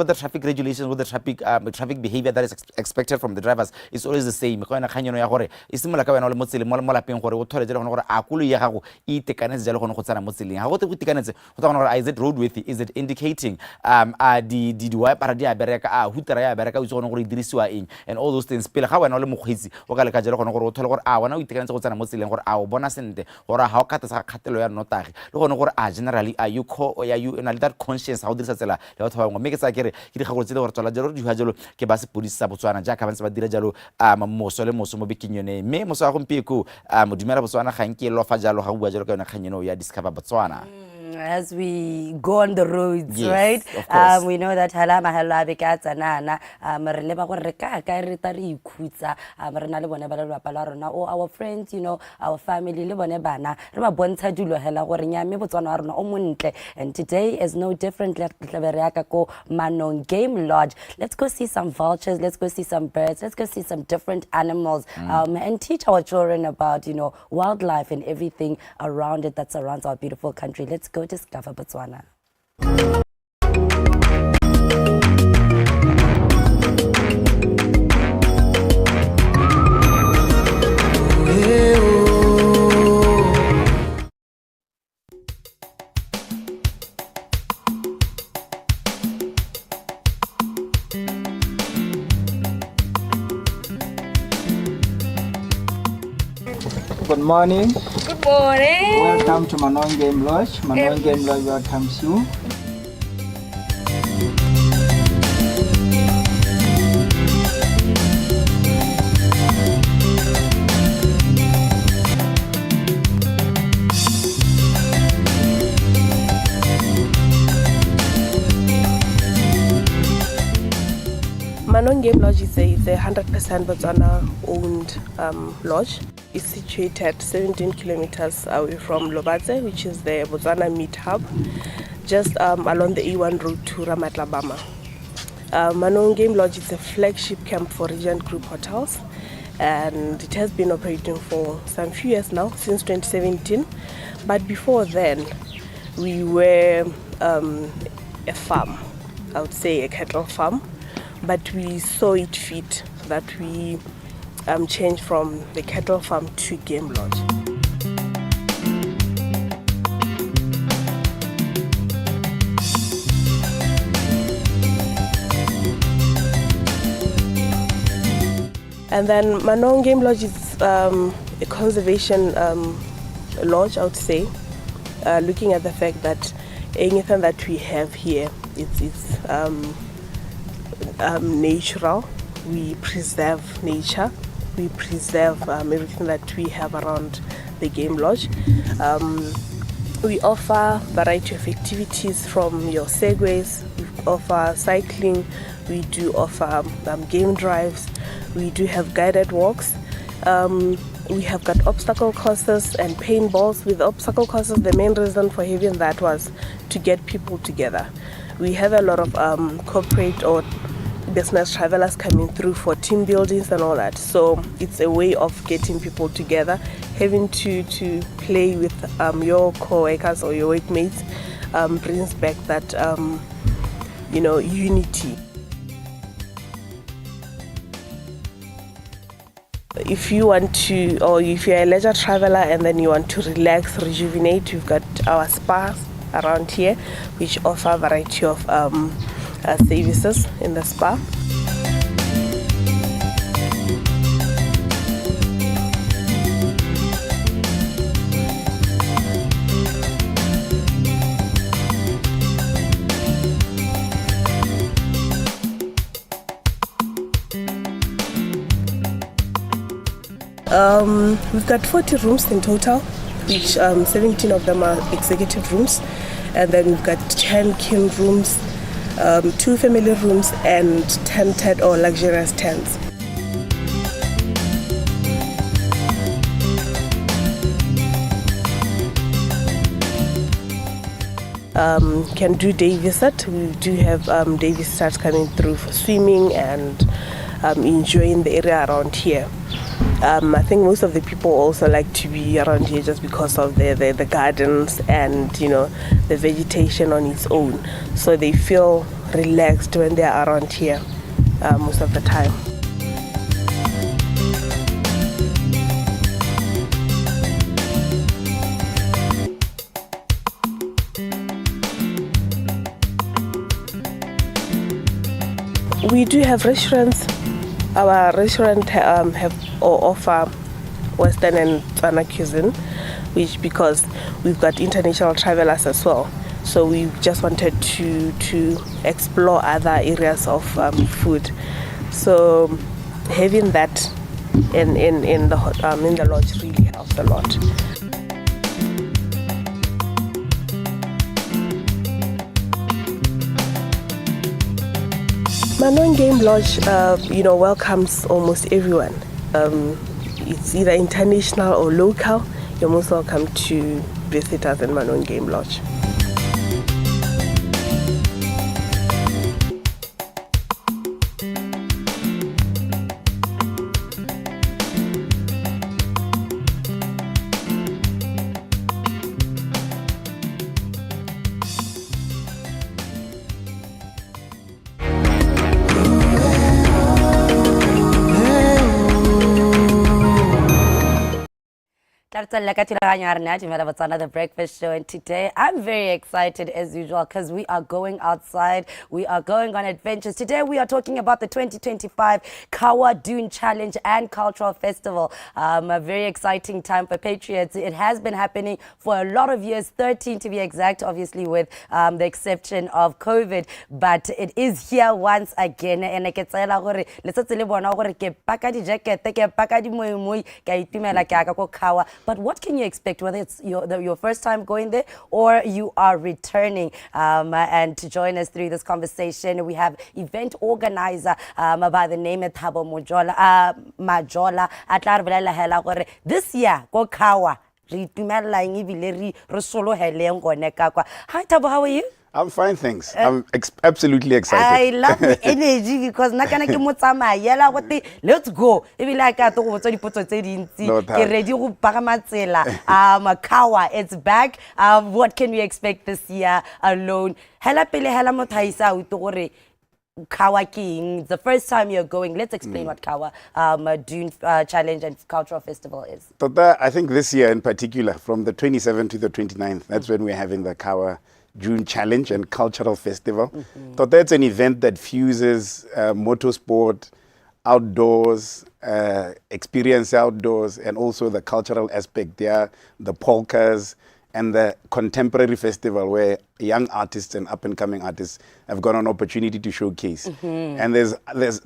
the traffic regulations, with the traffic behavior that is expected from the drivers is always the same. Go yona kgang eno ya gore e simolola ka wena o le mo tseleng mo lapeng gore o thole jalo gone gore a koloi ya gago e itekanetse jalo gone go tsena mo tseleng. Ga go te go itekanetse, go tsa gone gore a is it roadworthy, is it indicating, a di wipera di a bereka, a hutera ya bereka, o itse gone gore e dirisiwa eng and all those things. Pele ga wena o le mokgweetsi o ka leka jalo gone gore o thole gore a wena o itekanetse go tsena mo tseleng, gore a o bona sentle, gore ga o kgatha kgatelelo ya nnotagi, le gone gore a generally are you co are you na le that conscience ga o dirisa tsela le batho ba bangwe. Mme ke tsaya kere ke dikgakolo tse le gore tswala jalo di jalo ke ba sepodisi sa Botswana jaaka ba ntse ba dira jalo moso le moso mo bekeng yone. Mme moso wa gompieko, dumela Botswana ga nke lofa jalo ga o bua jalo ka yone kgang eno ya Discover Botswana. As we go on the roads, Yes, right? of course. We know that hala mahalo a beke a tsanana, re leba gore re ka kae re ta re ikhutsa, re na le bone ba lelapa la rona or our friends, our family le bone bana, re ba bontsha dilo hela gore nya mme Botswana wa rona o montle. And today is no different. Le tlabe re ya ka ko Manong Game Lodge. Let's go see some vultures, let's go see some birds, let's go see some different animals, and teach our children about wildlife and everything around it that surrounds our beautiful country. Let's go discover Botswana. Good morning. Good morning. Welcome to Manong Game Lodge. Manong Game Lodge welcomes you. Manong Game Lodge is a 100% Botswana owned lodge. It's situated 17 kilometers away from Lobatse, which is the Botswana meat hub, just along the E1 road to Ramatlabama. Manong Game Lodge is a flagship camp for Regent Group Hotels, and it has been operating for some few years now, since 2017. But before then, we were a farm, I would say a cattle farm, but we saw it fit that we changed from the cattle farm to game lodge. And then Manong Game Lodge is a conservation lodge, I would say, looking at the fact that anything that we have here, it's natural. We preserve nature, we preserve everything that we have around the game lodge. We offer variety of activities from your segways, we offer cycling, we do offer game drives, we do have guided walks. We have got obstacle courses and paintballs. With obstacle courses, the main reason for having that was to get people together. We have a lot of corporate or business travelers coming through for team buildings. So it's a way of getting people together, having to play with your co-workers or your workmates brings back that unity. If you want to, or if you're a leisure traveler and then you want to relax, rejuvenate, we've got our spas around here, which offer a variety of services in the spa. We've got 40 rooms in total, which 17 of them are executive rooms, and then we've got 10 king rooms, 2 family rooms, and tented or luxurious tents. Can do day visit. We do have day visitors coming through for swimming and enjoying the area around here. I think most of the people also like to be around here just because of the gardens and the vegetation on its own. So they feel relaxed when they are around here most of the time. We do have restaurants. Our restaurant have or offer Western and Tswana cuisine, which because we've got international travelers as well. So we just wanted to explore other areas of food. So having that in the lodge really helps a lot. Manong Game Lodge, welcomes almost everyone. It's either international or local. You're most welcome to visit us in Manong Game Lodge. Tla re tswelela ka thulaganyo ya rena ya Dumela Botswana, The Breakfast Show. And today I'm very excited as usual because we are going outside. We are going on adventures. Today we are talking about the 2025 Khawa Dune Challenge and Cultural Festival. A very exciting time for patriots. It has been happening for a lot of years, 13 to be exact, obviously with the exception of COVID. But it is here once again. And ke tseela gore le setse le bona gore ke paka di-jacket, ke paka dimoimoi, ke a itumela ke ya ka ko Khawa. But what can you expect, whether it's your first time going there or you are returning? And to join us through this conversation, we have event organizer by the name of Thabo Mojola, Majola. A tla re bolela hela gore this year ko Khawa re itumelela eng ebile re soloheleng gone ka kwa. Hi Thabo, how are you? I'm fine, thanks. I'm absolutely excited. I love the energy because nna kana ke motsamai yela gote let's go, ebile a ka to go botsa dipotso tse dintsi. No, ke thata. Ready go pagama tsela. Khawa, it's back. What can we expect this year alone? Hela pele hela motho a ise a utlwe gore Khawa ke eng. The first time you're going, let's explain what Khawa Dune Challenge and Cultural Festival is. Tota, I think this year in particular, from the 27th to the 29th, that's when we're having the Khawa Dune Challenge and Cultural Festival. Tota, it's an event that fuses motorsport, outdoors, experience outdoors, and also the cultural aspect there, the polkas, and the contemporary festival where young artists and up-and-coming artists have got an opportunity to showcase. And there's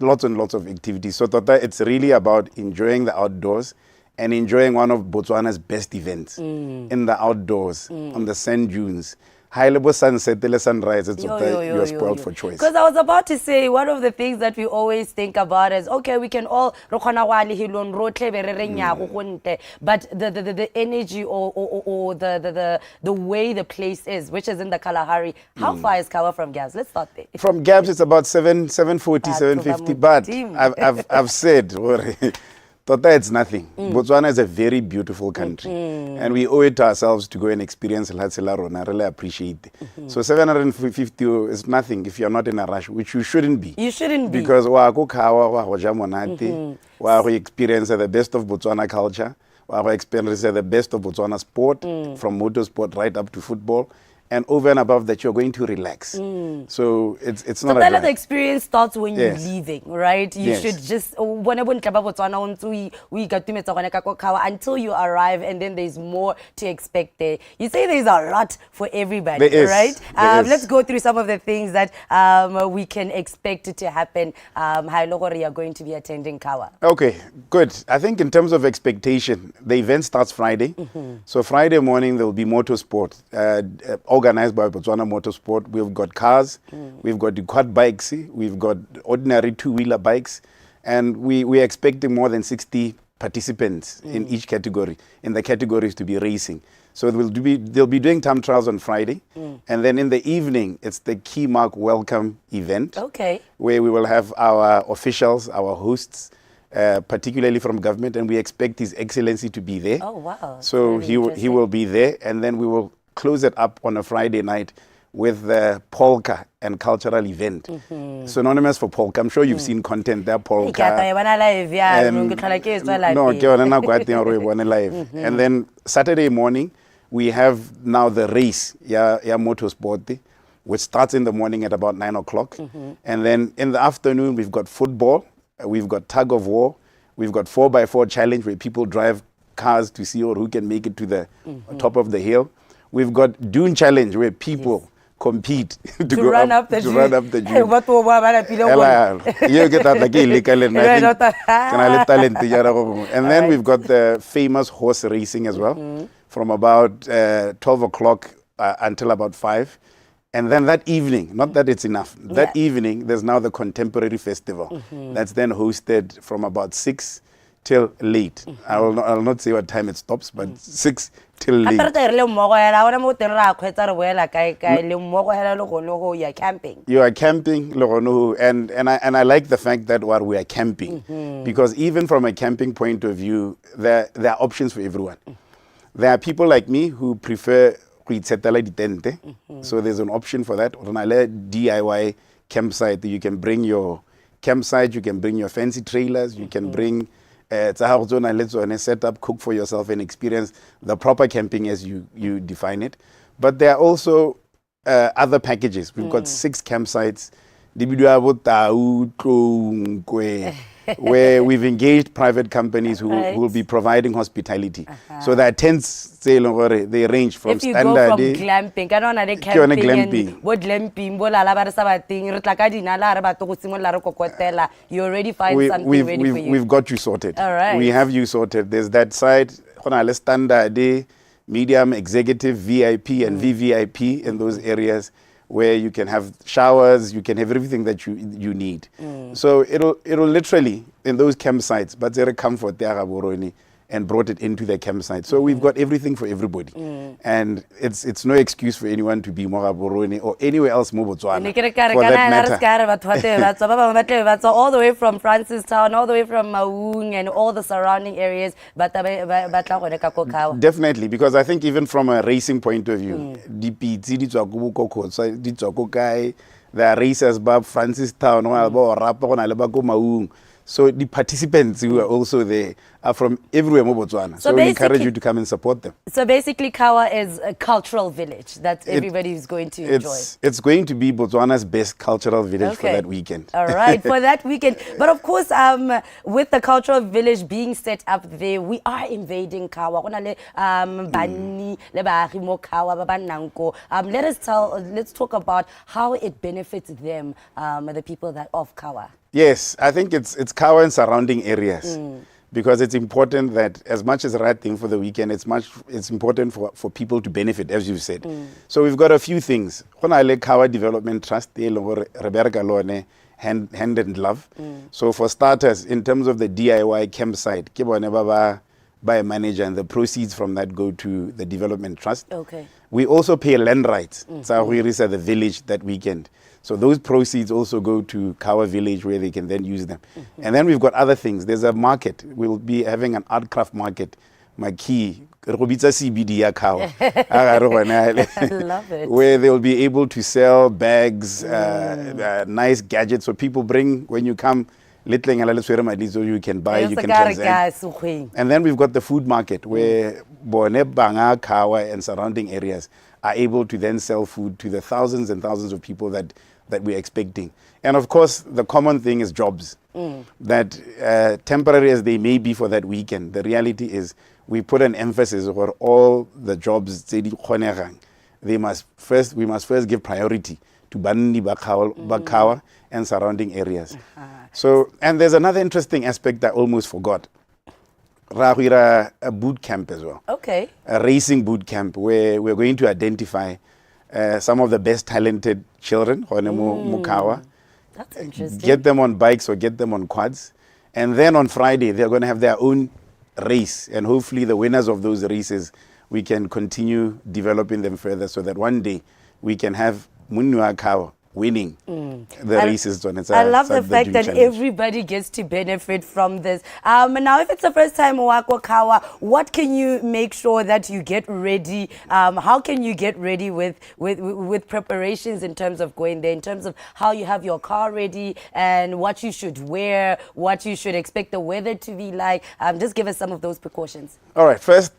lots and lots of activities. So Tota, it's really about enjoying the outdoors and enjoying one of Botswana's best events in the outdoors, on the sand dunes. High level sunset, le sunrise, it's Yo, tota, yo, yo, you're yo, spoiled yo. for choice. Because I was about to say, one of the things that we always think about is, okay, we can all, re kgona go ya lehelong rotlhe be re re nnyaa, go gontle. But the energy or the way the place is, which is in the Kalahari, how far is Khawa from Gabs? Let's start there. From Gabs, it's about 7, 740, Batho ba 750. But Modimo. I've said, gore, tota, it's nothing. Botswana is a very beautiful country. And we owe it to ourselves to go and experience lefatshe la rona, really appreciate. So 750 is nothing if you're not in a rush, which you shouldn't be. You shouldn't be. Because wa go Khawa, wa go ja monate, wa go experience the best of Botswana culture, wa go experience the best of Botswana sport, from motorsport right up to football. And over and above that, you're going to relax. So it's So not a tell drive. the experience starts when Yes. you're leaving, right? You Yes. should just o bone bontle ba Botswana o ntse o ikatumetsa gone ka ko Khawa until you arrive, and then there's more to expect there. You say there's a lot for everybody, There is. right? There is. Let's go through some of the things that we can expect to happen. Ha e le gore you're going to be attending Khawa. Okay, good. I think in terms of expectation, the event starts Friday. So Friday morning there will be motorsport organized by Botswana Motorsport. We've got cars, we've got the quad bikes, we've got ordinary two-wheeler bikes, and we're expecting more than 60 participants in each category, in the categories to be racing. So they'll be doing time trials on Friday, and then in the evening, it's the Keymark Welcome event where we will have our officials, our hosts, particularly from government, and we expect His Excellency to be there. Oh, wow. That's So really he interesting. will be there, and then we will close it up on a Friday night with the polka and cultural event. Synonymous for polka. I'm sure you've seen content there, Ke polka. a tla e bona live yaanong, ke tlhola ke e tswela No, pele. ke yone nako ya teng gore o e bone live. And then Saturday morning, we have now the race, ya motorsport, which starts in the morning at about 9 o'clock. And then in the afternoon, we've got football, we've got tug of war, we've got 4x4 challenge where people drive cars to see or who can make it to the top of the hill. We've got dune challenge where people compete to To go run up the to dune. run up the Hey, dune. batho ba ba lapile Ela, gore- eo ke tla tla ke e leka le nna. I think ke na le talent nyana go gongwe. And then we've got the famous horse racing as well, from about 12 o'clock until about 5. And then that evening, not that it's enough, that evening there's now the contemporary festival that's then hosted from about 6 till late. I will not say what time it stops, but 6 till Gape re late. tla re le mmogo hela, ga gona mo teng re a kgweetsa re boela kae kae, le mmogo hela le gone go ya camping. You are camping, le gone and I like the fact that what we are camping, because even from a camping point of view, there are options for everyone. There are people like me who prefer go itshetela ditente, so there's an option for that. Re na le DIY campsite. You can bring your campsite, you can bring your fancy trailers, you can bring tsa gago tse o nang le tsone, set up, cook for yourself and experience the proper camping as you define it. But there are also other packages. We've got six campsites, di bidiwa bo Tau, Tlou, Nkwe, where we've engaged private companies who will be providing hospitality. So there are tents tse e leng gore they range from If you go standard from glamping, kana o na le Ke yone camping and glamping. bo glamping, bo lala ba re sa bateng, re tla ka dinala, re batle go simolola re kokotela, you already find something ready for you. We've got you sorted. All right. We have you sorted. There's that side, go na le standard, medium, executive, VIP, and VVIP in those areas where you can have showers, you can have everything that you need. So it'll literally, in those campsites, but they're comfort there Gaborone and brought it into the campsite. So we've got everything for everybody. And it's no excuse for anyone to be mo Gaborone or anywhere else mo Botswana, Ne ke re ka re for kana that ena re matter. se ka re batho ba tlabe ba tswa, ba bangwe ba tlabe ba tswa all the way from Francistown, all the way from Maun and all the surrounding areas, ba tla ba tla gone ka ko Khawa. Definitely, because I think even from a racing point of view, dipitse di tswa ko Bokokotswa, di tswa ko kae, there are racers ba Francistown, go na le ba Orapa, go na le ba ko Maun. So the participants who are also there are from everywhere mo Botswana. So So we encourage basically- you to come and support them. So basically Khawa is a cultural village that everybody is going to enjoy. It's going to be Botswana's best cultural village for that weekend. All right, for that weekend. But of course, with the cultural village being set up there, we are invading Khawa. Go na le banni le baagi mo Khawa ba ba nnang ko. Let's talk about how it benefits them, the people that of Khawa. Yes, I think it's Khawa and surrounding areas. Because it's important that as much as the right thing for the weekend, it's important for people to benefit, as you've said. So we've got a few things. Go na le Khawa Development Trust, e leng gore re bereka le one hand and glove. So for starters, in terms of the DIY campsite, ke bone ba ba by a manager, and the proceeds from that go to the Development Trust. We also pay land rights tsa go hirisa the village that weekend. So those proceeds also go to Khawa village where they can then use them. And then we've got other things. There's a market. We'll be having an art craft market, Marquee, re go bitsa CBD ya Khawa. A ga re gone ale. Love it. Where they'll be able to sell bags, nice gadgets. So people bring, when you come, le tleng le tshwere madi so you can buy, you can transact. And then we've got the food market where bone banga Khawa and surrounding areas are able to then sell food to the thousands and thousands of people that we're expecting. And of course, the common thing is jobs. That temporary as they may be for that weekend, the reality is we put an emphasis on all the jobs tse di kgonegang. We must first give priority to banni ba Khawa and surrounding areas. So, and there's another interesting aspect I almost forgot. Ra go ira a boot camp as well. A racing boot camp where we're going to identify some of the best talented children gone mo Khawa. That's interesting. Get them on bikes or get them on quads. And then on Friday, they're going to have their own race. And hopefully, the winners of those races, we can continue developing them further so that one day we can have monni wa Khawa winning the races. Tsone I love the fact June that Challenge. Everybody gets to benefit from this. Now, if it's the first time wa ko Khawa, what can you make sure that you get ready? How can you get ready with preparations in terms of going there, in terms of how you have your car ready and what you should wear, what you should expect the weather to be like? Just give us some of those precautions. All right, first,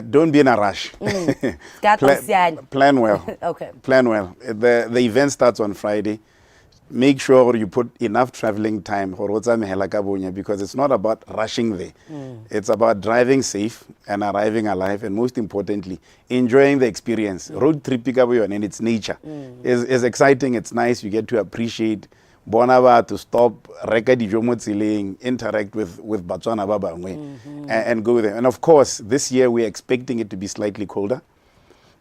don't be in a rush. Ska tla Plan well. Plan well. The event starts on Friday. Make sure you put enough traveling time gore o tsamaye hela ka bonya, because it's not about rushing there. It's about driving safe and arriving alive, and most importantly, enjoying the experience. Road trip ka bo yone in its nature is exciting. It's nice. You get to appreciate bona batho, stop, reka dijo mo tseleng, interact with Batswana ba bangwe, and go there. And of course, this year we're expecting it to be slightly colder.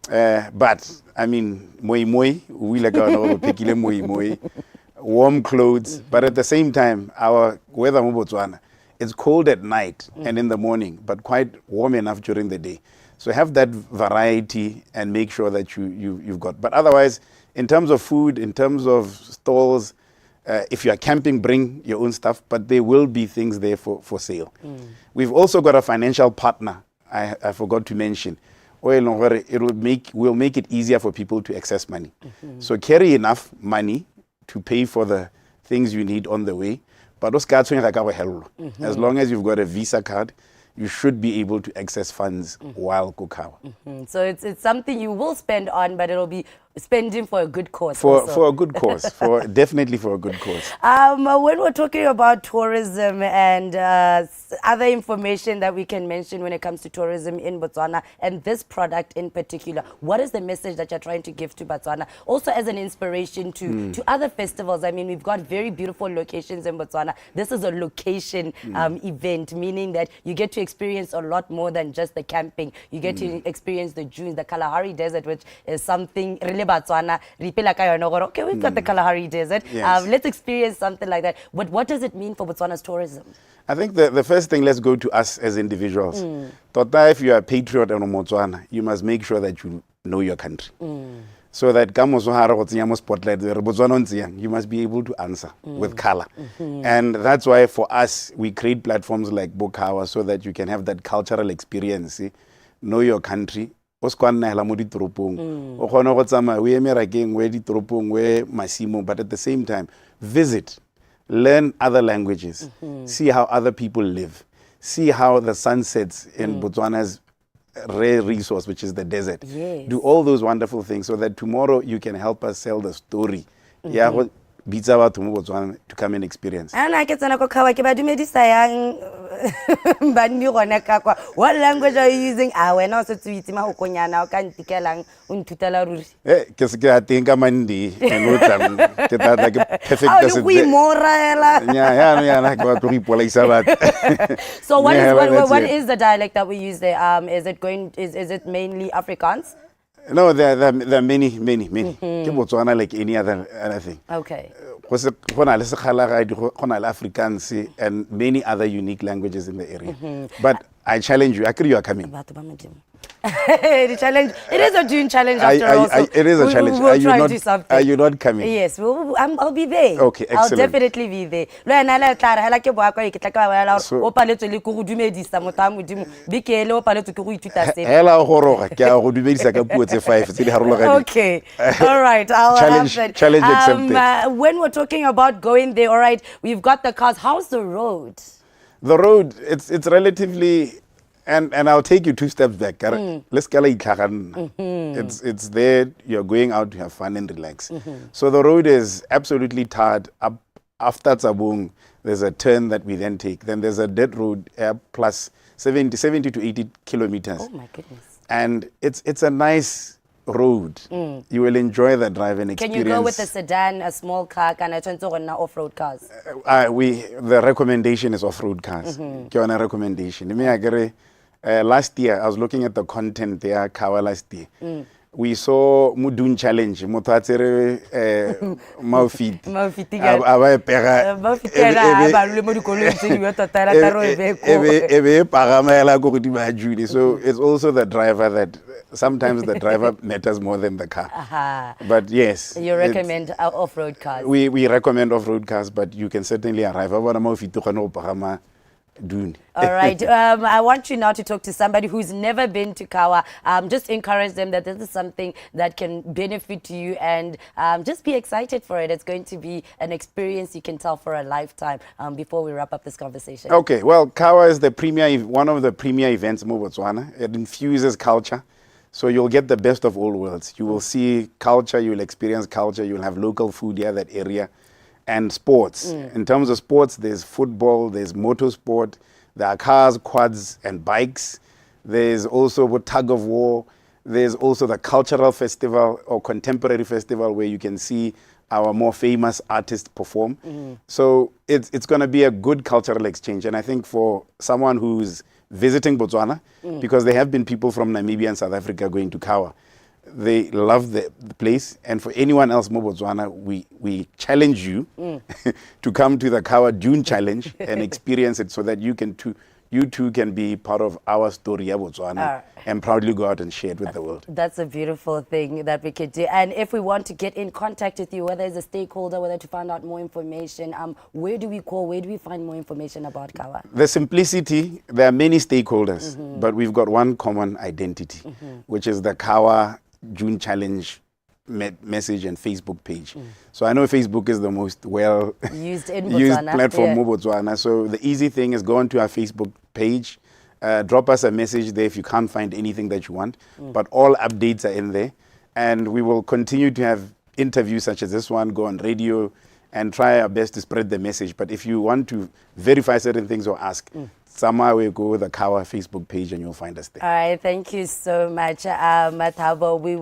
But I mean, moi moi, o ile ka ona gore o phekile moi moi, warm clothes. But at the same time, our weather mo Botswana, it's cold at night and in the morning, but quite warm enough during the day. So have that variety and make sure that you've got. But otherwise, in terms of food, in terms of stalls, if you are camping, bring your own stuff, but there will be things there for sale. We've also got a financial partner I forgot to mention. O e leng gore it will make it easier for people to access money. So carry enough money to pay for the things you need on the way, but o ska tshwenyega ka go hellwa. As long as you've got a Visa card, you should be able to access funds while ko Khawa. So it's something you will spend on, but it'll be spending for a good cause. For also. For a good cause, for definitely for a good cause. When we're talking about tourism and other information that we can mention when it comes to tourism in Botswana and this product in particular, what is the message that you're trying to give to Botswana? Also as an inspiration to other festivals. I mean, we've got very beautiful locations in Botswana. This is a location event, meaning that you get to experience a lot more than just the camping. You get to experience the dunes, the Kalahari Desert, which is something really Botswana. Re ipela ka yone gore, okay, we've got the Kalahari Desert. Let's experience something like that. But what does it mean for Botswana's tourism? I think the first thing, let's go to us as individuals. Tota, if you are a patriot and a Motswana, you must make sure that you know your country. So that ka moso ha re go tsenya mo spotlight, re Botswana o ntse yang, you must be able to answer with color. And that's why for us, we create platforms like bo Khawa so that you can have that cultural experience, know your country. O se kwa nna hela mo ditoropong. O kgone go tsamaya, o ye merakeng, o ye ditoropong, o ye masimong, but at the same time, visit, learn other languages, see how other people live, see how the sun sets in Botswana's rare resource, which is the desert. Do all those wonderful things so that tomorrow you can help us sell the story. Ya go bitsa batho mo Botswana to come and experience. Ana ke tsena ko Khawa, ke ba dumedisa yang banni gone ka kwa? What language are you using? A wena o setse o itse mahokonyana, o ka ntikelang o nthutela ruri? Ke se ke ya teng ka Monday and o tlang ke tla tla ke perfect. A o le go imora hela. Nya, yaanong yana ke batlo go ipolaisa batho. So what is Yeah, what, that's what it. Is the dialect that we use there? Is it going is it mainly Afrikaans? No, there are many, many, many. Ke Botswana like any other thing. Go na le Sekgalagadi, go na le Afrikaans and many other unique languages in the area. But I challenge you, akere you are coming. Batho ba Modimo. The challenge. It is a June challenge after all. So It is a challenge. we'll Are you try and not, do something. Are you not coming? Yes, I'll be there. Okay, I'll excellent. definitely be there. Le wena le tla re hela ke boa kwa, ke tla ke ba bolela gore o paletswe le ke go dumedisa motho wa Modimo. Beke ele o paletswe ke go ithuta sepe. Hela o goroga, ke a go dumedisa ka puo tse five tse di harologaneng. Okay. All right. I'll Challenge, have that. challenge accepted. When we're talking about going there, all right, we've got the cars. How's the road? The road, it's relatively, and I'll take you two steps back. Ka re, let's ka la itlhaganna. It's there, you're going out to have fun and relax. So the road is absolutely tarred up after Tsabong. There's a turn that we then take. Then there's a dirt road, plus 70 to 80 kilometers. Oh my goodness. And it's a nice road. You will enjoy the drive and Can experience. you go with a sedan, a small car, kana tshwanetse go nna off-road cars? The recommendation is off-road cars. Ke yona recommendation. Mme akere, last year I was looking at the content there, Khawa last year. We saw mo Dune Challenge, motho a tsere Maufiti. Maufiti A ba e pega. Maufiti ena a ba lole mo dikoloing tse dingwe tota hela tla re o e beye koo. E be e pagama hela ko godimo ga dune. So it's also the driver that sometimes the driver matters more than the car. But yes. You recommend off-road cars? We recommend off-road cars, but you can certainly arrive. Ba bona Maufiti o kgone go pagama dune. All right. I want you now to talk to somebody who's never been to Khawa. Just encourage them that this is something that can benefit you and just be excited for it. It's going to be an experience you can tell for a lifetime, before we wrap up this conversation. Okay. Well, Khawa is one of the premier events in Botswana. It infuses culture. So you'll get the best of all worlds. You will see culture, you'll experience culture, you'll have local food here, that area, and sports. In terms of sports, there's football, there's motorsport, there are cars, quads, and bikes. There's also tug of war. There's also the cultural festival or contemporary festival where you can see our more famous artists perform. So it's going to be a good cultural exchange. And I think for someone who's visiting Botswana, because there have been people from Namibia and South Africa going to Khawa, They love the place. And for anyone else, mo Botswana, we challenge you to come to the Khawa Dune Challenge and experience it so that you too can be part of our story ya Botswana and proudly go out and share it with the world. That's a beautiful thing that we could do. And if we want to get in contact with you, whether as a stakeholder, whether to find out more information, where do we call? Where do we find more information about Khawa? The simplicity, there are many stakeholders, but we've got one common identity, which is the Khawa Dune Challenge message and Facebook page. So I know Facebook is the most well used in used Botswana. Platform mo Botswana. So the easy thing is go onto our Facebook page, drop us a message there if you can't find anything that you want. But all updates are in there. And we will continue to have interviews such as this one, go on radio and try our best to spread the message. But if you want to verify certain things or ask, somehow we go the Khawa Facebook page and you'll find us there. All right, thank you so much, Mathabo. We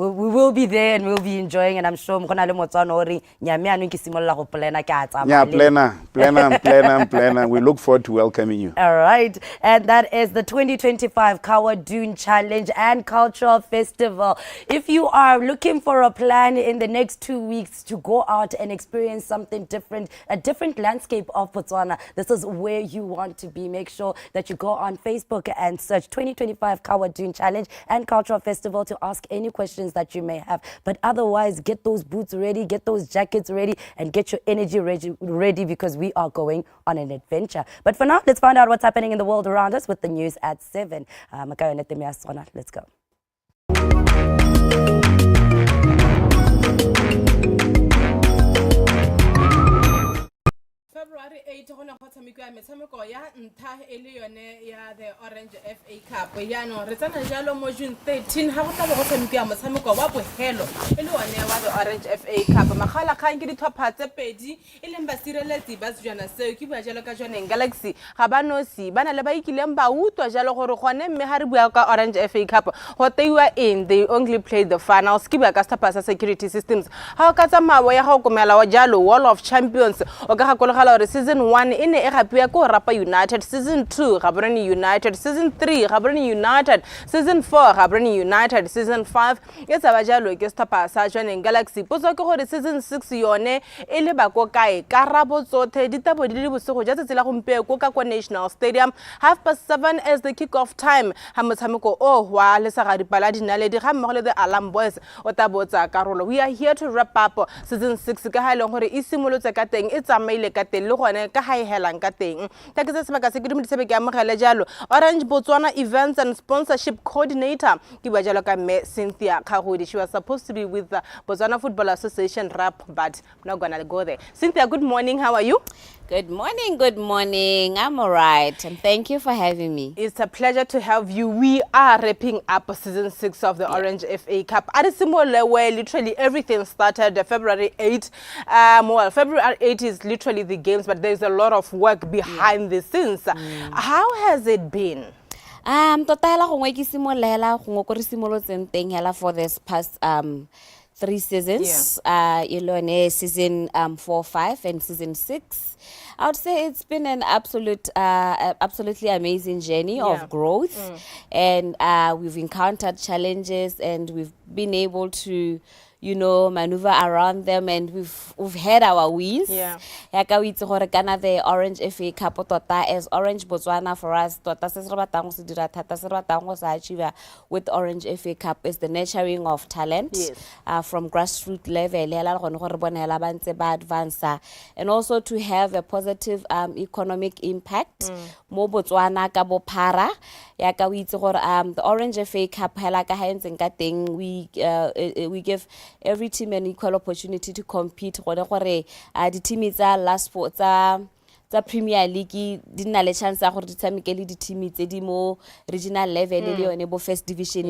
will be there and we'll be enjoying, and I'm sure go na le Motswana o reng, "Nyame anong ke simolola go plana ke a tsamaya Yeah, le." planner, planner, planner, planner. We look forward to welcoming you. All right, and that is the 2025 Khawa Dune Challenge and Cultural Festival. If you are looking for a plan in the next 2 weeks to go out and experience something different, a different landscape of Botswana, this is where you want to be. Make sure that you go on Facebook and search 2025 Khawa Dune Challenge and Cultural Festival to ask any questions that you may have. But otherwise, get those boots ready, get those jackets ready, and get your energy ready because we are going on an adventure. But for now, let's find out what's happening in the world around us with the news at 7. Makayo Netemia Sona, let's go. February 8 go ne go tshamekiwa metshameko ya ntlha e le yone ya the Orange FA Cup. Jaanong re tsena jalo mo June 13 ga go tla bo go tshamekiwa motshameko wa bogelo e le one wa the Orange FA Cup. Makgaolakgang ke ditlhopha tse pedi e leng basireletsi ba sejana seo, ke bua jalo ka Jwaneng Galaxy ga ba nosi, ba na le ba ikileng ba utlwa jalo gore gone mme ga re bua ka Orange FA Cup go teiwa eng. They only play the finals, ke bua ka setlhopha sa Security Systems. Ga o ka tsamaya ya go komela wa jalo Wall of Champions, o ka gakologela gore season 1 e ne e gapiwa ke Orapa United, season 2 Gaborone United, season 3 Gaborone United, season 4 Gaborone United, season 5 e tsaba jalo ke setlhopha sa Jwaneng Galaxy. Potso ke gore season 6 yone e leba ko kae? Karabo tsothe di tabo di le bosigo ja tsatsi la gompieno ka kwa National Stadium. 7:30 as the kick off time ga motshameko o wa Lesagadipala la Dinaledi ga mmogo le the Alarm Boys o tla botsa karolo. We are here to wrap up season 6 ka ga e leng gore e simolotse ka teng, e tsamaile ka teng, le gone ka ga e helang ka teng. Tla ke se sebaka se ke dumedise be ke amogele jalo Orange Botswana Events and Sponsorship Coordinator, ke bua jalo ka mme Cynthia Kgagodi. She was supposed to be with the Botswana Football Association rep, but I'm not gonna go there. Cynthia, good morning, how are you? Good morning, good morning. I'm all right, and thank you for having me. It's a pleasure to have you. We are wrapping up season 6 of the Orange FA Cup. At a similar where literally everything started February 8. Well, February 8 is literally the games, but there's a lot of work behind the scenes. How has it been? Tota hela gongwe ke simolola gongwe ko re simolotseng teng hela for this past three seasons. E le yone season 4, 5 and season 6. I would say it's been an absolutely amazing journey of growth, and we've encountered challenges and we've been able to maneuver around them, and we've had our wins. Ya ka o itse gore kana the Orange FA Cup tota as Orange Botswana, for us tota se se re batlang go se dira thata, se re batlang go se achieve with Orange FA Cup is the nurturing of talent from grassroots level hela le gone gore re bone hela ba ntse ba advance, and also to have a positive economic impact mo Botswana ka bophara. Ya ka o itse gore the Orange FA Cup hela ka ha e ntseng ka teng, we give every team an equal opportunity to compete, gone gore di-team tsa last four tsa Premier League di nna le chance ya gore di tshameke le di-team tse di mo regional level le yone bo first division,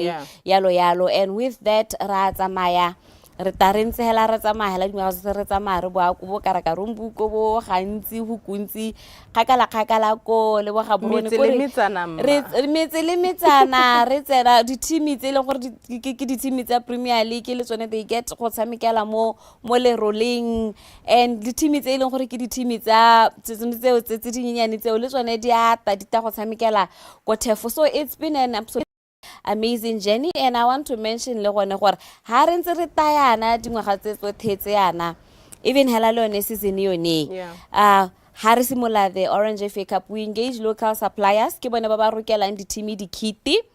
yalo yalo. And with that ra tsamaya re ta re ntse hela re tsamaya hela dingwaga tse re tsamaya re boa ko bo Karakarombuko bo gantsi Hukuntsi kgakala kgakala ko le bo Gaborone. Metse le metsana, mma. Metse le metsana re tsena di-team tse e leng gore ke di-team tsa Premier League le tsone they get go tshamekela mo leroleng, and di-team tse e leng gore ke di-team tsa tseo tse dinyenyane tseo le tsone di ata di ta go tshamekela ko thefo. So it's been an absolute amazing journey and I want to mention le gone gore ha re ntse re tayana dingwaga tse tsotlhe tse yana even hela le yone season yone ha re simolola the Orange FA Cup, we engage local suppliers, ke bone ba ba rokelang di-team di-kit,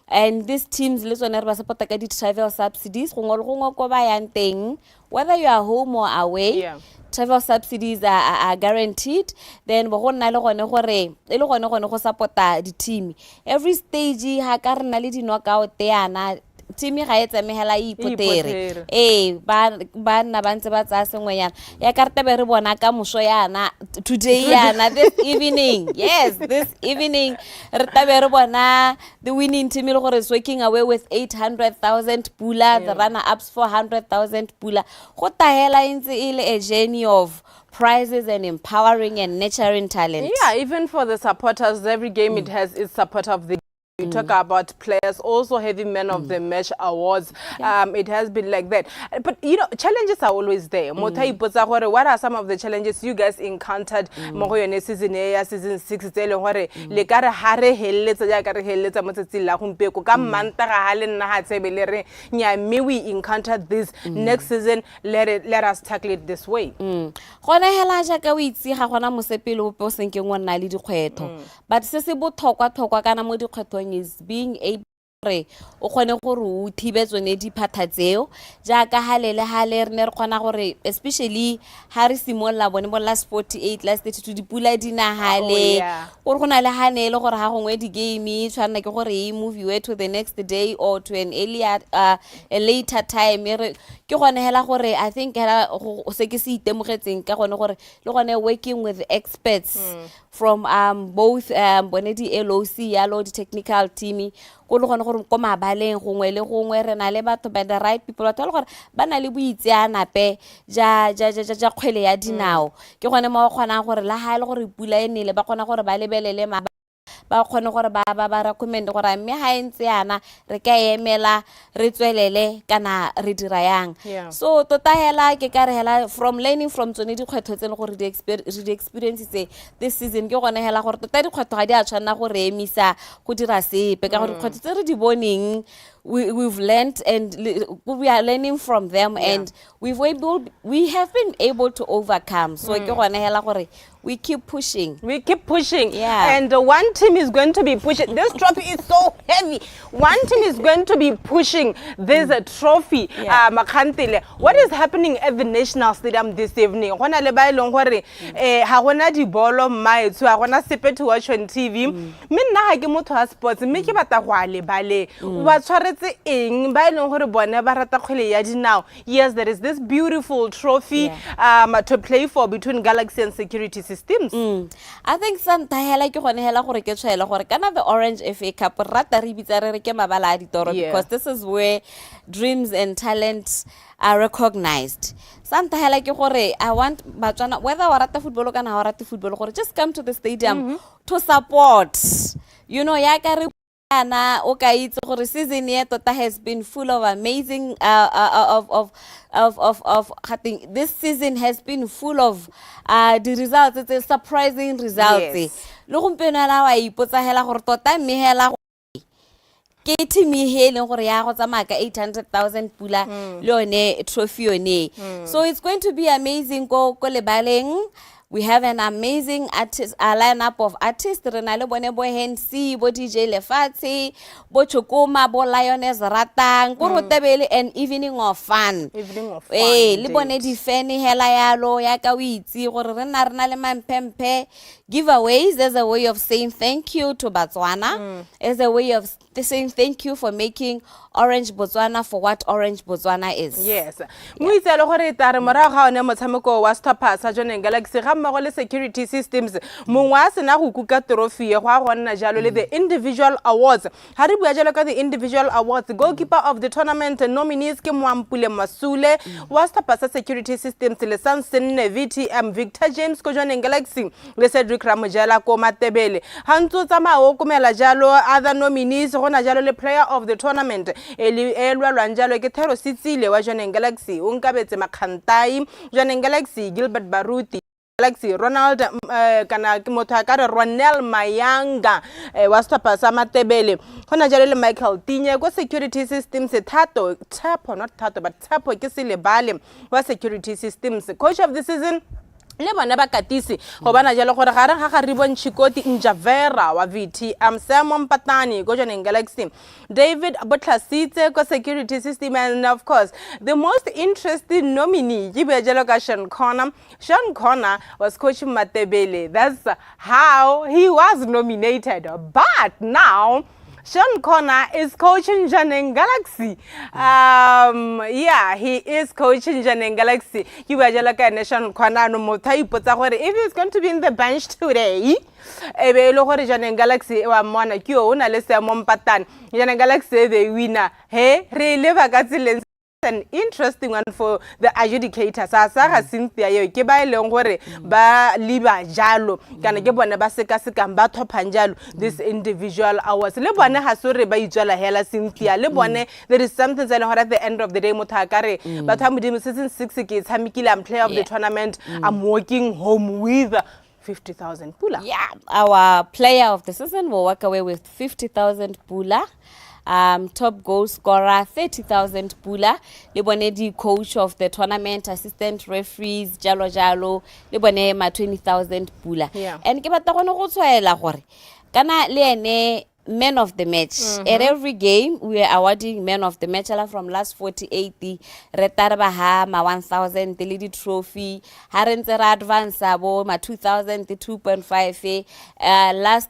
and these teams le tsone re ba support-a ka di-travel subsidies gongwe le gongwe ko ba yang teng, whether you are home or away. Travel subsidies are guaranteed. Then bo go nna le gone gore e le gone go support-a di-team every stage. Ha ka re na le di-knockout yana, team ga e tsamegela e ipotere. Ipotere. Ee, ba nna ba ntse ba tsaya sengwenyana ya ka re tabe re bona ka moso yana, today yana, this evening, yes, this evening re tabe re bona the winning team e le gore is walking away with 800,000 pula, the runner ups 400,000 pula. Go tahela e ntse e le a journey of prizes and empowering and nurturing talent. Yeah, even for the supporters, every game it has its supporter of the. You talk about players also having men of the match awards. It has been like that. But challenges are always there. Motho a ipotsa gore, what are some of the challenges you guys encountered mo go yone season e ya season 6 tse e leng gore le ka re ha re heleletsa jaaka re heleletsa mo tsatsing la gompieko ka Mmantaga ha le nna ga tsebe le re nya mme we encountered this next season, let us tackle it this way? Gone hela jaaka o itse, ga gona mosepele ope o senkeng o nna le dikgwetlho, but se se botlhokwa-tlhokwa kana mo dikgwetlhong is being able gore o kgone gore o thibe tsone diphatha tseo. Jaaka gale le gale re ne re kgona gore, especially ga re simolola bone bo last 48, last 32, dipula di nagale. Gore go na le gane e le gore ga gongwe di-game e tshwanela ke gore e moviwe to the next day or to an earlier a later time. E re ke gone hela gore I think hela se ke se itemogetseng ka gone gore le gone working with experts from both bone di-LOC yalo, di-technical team, ko le gone gore ko mabaleng gongwe le gongwe re na le batho by the right people, batho ba le gore ba na le boitseanape ja kgwele ya dinao. Ke gone mo o kgonang gore le ga e le gore pula e nele, ba kgona gore ba lebelele ba kgone gore ba recommend gore mme ga e ntse yana re ka emela re tswelele kana re dira yang. So tota hela ke ka re hela from learning from tsone dikgwetlho tse e leng gore re di experience tse this season, ke gone hela gore tota dikgwetlho ga di a tshwanela go re emisa go dira sepe, ka gore dikgwetlho tse re di boneng, we've learned and we are learning from them and we have been able to overcome. So ke gone hela gore we keep pushing. We keep pushing. Yeah. And one team is going to be pushing. This trophy is so heavy. One team is going to be pushing this trophy. Makgantele, what is happening at the National Stadium this evening? Go na le ba e leng gore ga gona dibolo mmaetsho, ga gona sepe to watch on TV. Mme nna ga ke motho wa sports, mme ke batla go a lebaleng. O ba tshwaretse eng ba e leng gore bone ba rata kgwele ya dinao? Yes, there is this beautiful trophy to play for between Galaxy and Security Systems. I think sa ntlha hela ke gone hela gore ke tshwaele gore kana the Orange FA Cup re rata re bitsa re re ke mabala a ditoro because this is where dreams and talent are recognized. Sa ntlha hela ke gore I want Batswana, whether wa rata football kana ga o rate football, gore just come to the stadium to support. Ya ka re yana o ka itse gore season ye tota has been full of amazing of gateng, this season has been full of the results tse surprising results. Le gompieno hela wa ipotsa hela gore tota mme hela ke team e e leng gore ya go tsamaya ka 800,000 pula le yone trophy yone. So it's going to be amazing ko lebaleng. We have an amazing artist, a lineup of artists. Re na le bone bo Hensi, bo DJ Lefatshe, bo Chokoma, bo Lioness Ratang, ko go tebe le an evening of fun. Evening of fun Ee, le bone indeed. Di-fan hela yalo ya ka o itse gore re nna re na le mamphemphe giveaways as a way of saying thank you to Botswana, as a way of saying thank you for making Orange Botswana for what Orange Botswana is. Yes, mo itse le gore tare morago ga one motshameko wa setlhopha sa Jwaneng Galaxy ga mmogo le Security Systems, mongwe a sena go kuka trophy e go a go nna jalo le the individual awards. Ga re bua jalo ka the individual awards, goalkeeper of the tournament nominees ke Moampule Masule wa setlhopha sa Security Systems, le Sansenne VTM, Victor James ko Jwaneng Galaxy le Cedric Ramojela ko Matebele. Ga ntse o tsamaya o komela jalo other nominees, go na jalo le player of the tournament e e lwelwang jalo ke Thero Setsile wa Jwaneng Galaxy, o Nkabetse Makgantai Jwaneng Galaxy, Gilbert Baruti. Galaxy Ronald kana ke motho a ka re Ronel Mayanga wa setlhopha sa Matebele go na jalo le Michael Tinye ko Security Systems, Thato Tshepo, not Thato but Tshepo ke Selebale wa Security Systems. Coach of the season le bone bakatisi go bana jalo gore gare ga ga Ribon Chikoti Njavera wa VTM, Sam Mpatani ko Jwaneng Galaxy, David Botlhasitse ko Security System, and of course the most interesting nominee ke bua jalo ka Sean Connor. Sean Connor was coaching Matebele, that's how he was nominated, but now Sean Connor is coaching Jwaneng Galaxy. Yeah, he is coaching Jwaneng Galaxy. Ke bua jalo ka ene Sean Connor no motho a ipotsa gore if he's going to be in the bench today, e be e le gore Jwaneng Galaxy wa mmona ke yo o na le seemo mpatane. Jwaneng Galaxy e be winner. He re e leba ka tseleng, an interesting one for the adjudicators a sa ga Cynthia eo ke ba e leng gore ba leba jalo kana ke bone ba sekasekang ba thophang jalo this individual awards. Le bone ga se gore ba itswela hela, Cynthia, le bone there is something tse e leng gore at the end of the day motho a ka re batho ba Modimo, season 6 ke e tshamekile, I'm player of the tournament, I'm walking home with 50,000 pula. Yeah, our player of the season will walk away with 50,000 pula. Top goal scorer 30,000 pula. Le bone di coach of the tournament, assistant referees, jalo jalo, le bone ma 20,000 pula. And ke batla gone go tshwaela gore kana le ene man of the match. At every game we are awarding man of the match ala from last 48 re tare ba ha ma 1000 le di trophy ha re ntse re advance bo ma 2000, 2.5, last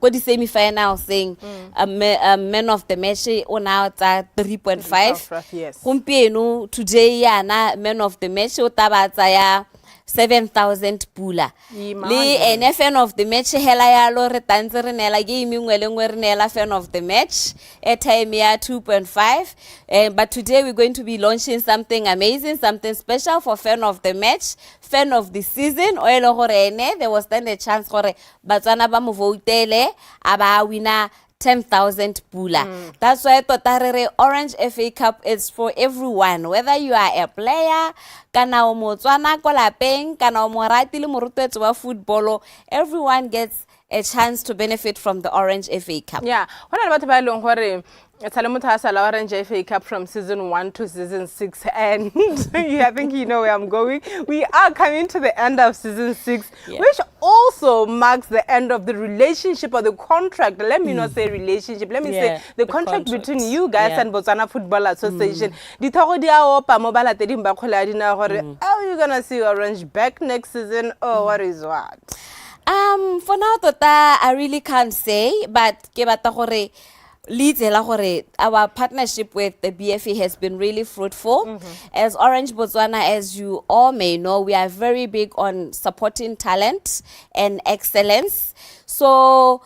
ko di semi final seng man of the match o na tsa 3.5. Gompieno today yana man of the match o taba tsaya 7000 pula. Imagine. Le ene fan of the match hela yalo re tantse re neela game nngwe le nngwe re neela fan of the match airtime ya 2.5. But today we're going to be launching something amazing, something special for fan of the match, fan of the season o e leng gore ene there was then a chance gore Batswana ba mo voutele a ba wina 10,000 pula. That's why tota re re Orange FA Cup is for everyone, whether you are a player, kana o Motswana ko lapeng, kana o morati le morutwetsi wa football, everyone gets a chance to benefit from the Orange FA Cup. Yeah, go na le batho ba e leng gore tshale motho a sala Orange FA Cup from season 1 to season 6, and yeah, I think you know where I'm going. We are coming to the end of season 6, which also marks the end of the relationship or the contract. Let me not say relationship, let me say the the contract contract. Between you guys and Botswana Football Association. Dithogo di a opa mo balateding ba kgwele ya dinao gore are you gonna see Orange back next season or what is what? For now tota I really can't say, but ke batla gore le itse hela gore our partnership with the BFA has been really fruitful. As Orange Botswana, as you all may know, we are very big on supporting talent and excellence. So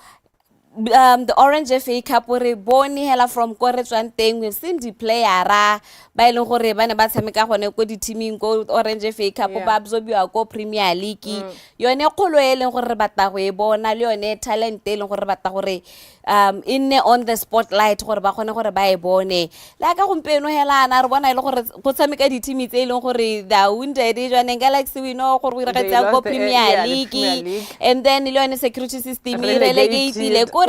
the Orange FA Cup re bone hela from ko re tswang teng, we've seen di-playera ba e leng gore ba ne ba tshameka gone ko di-teaming ko Orange FA Cup ba absorbiwa ko Premier League. Yone kgolo e leng gore re batla go e bona le yone talent e leng gore re batla gore e nne on the spotlight gore ba kgone gore ba e bone. Le ka gompieno hela ana re bona e le gore go tshameka di-team tse e leng gore they are wounded, Jwaneng Galaxy, we know gore go diragetsang ko lost the, Premier yeah, the League. Premier League. And then le yone security system e Relegated, relegatile kore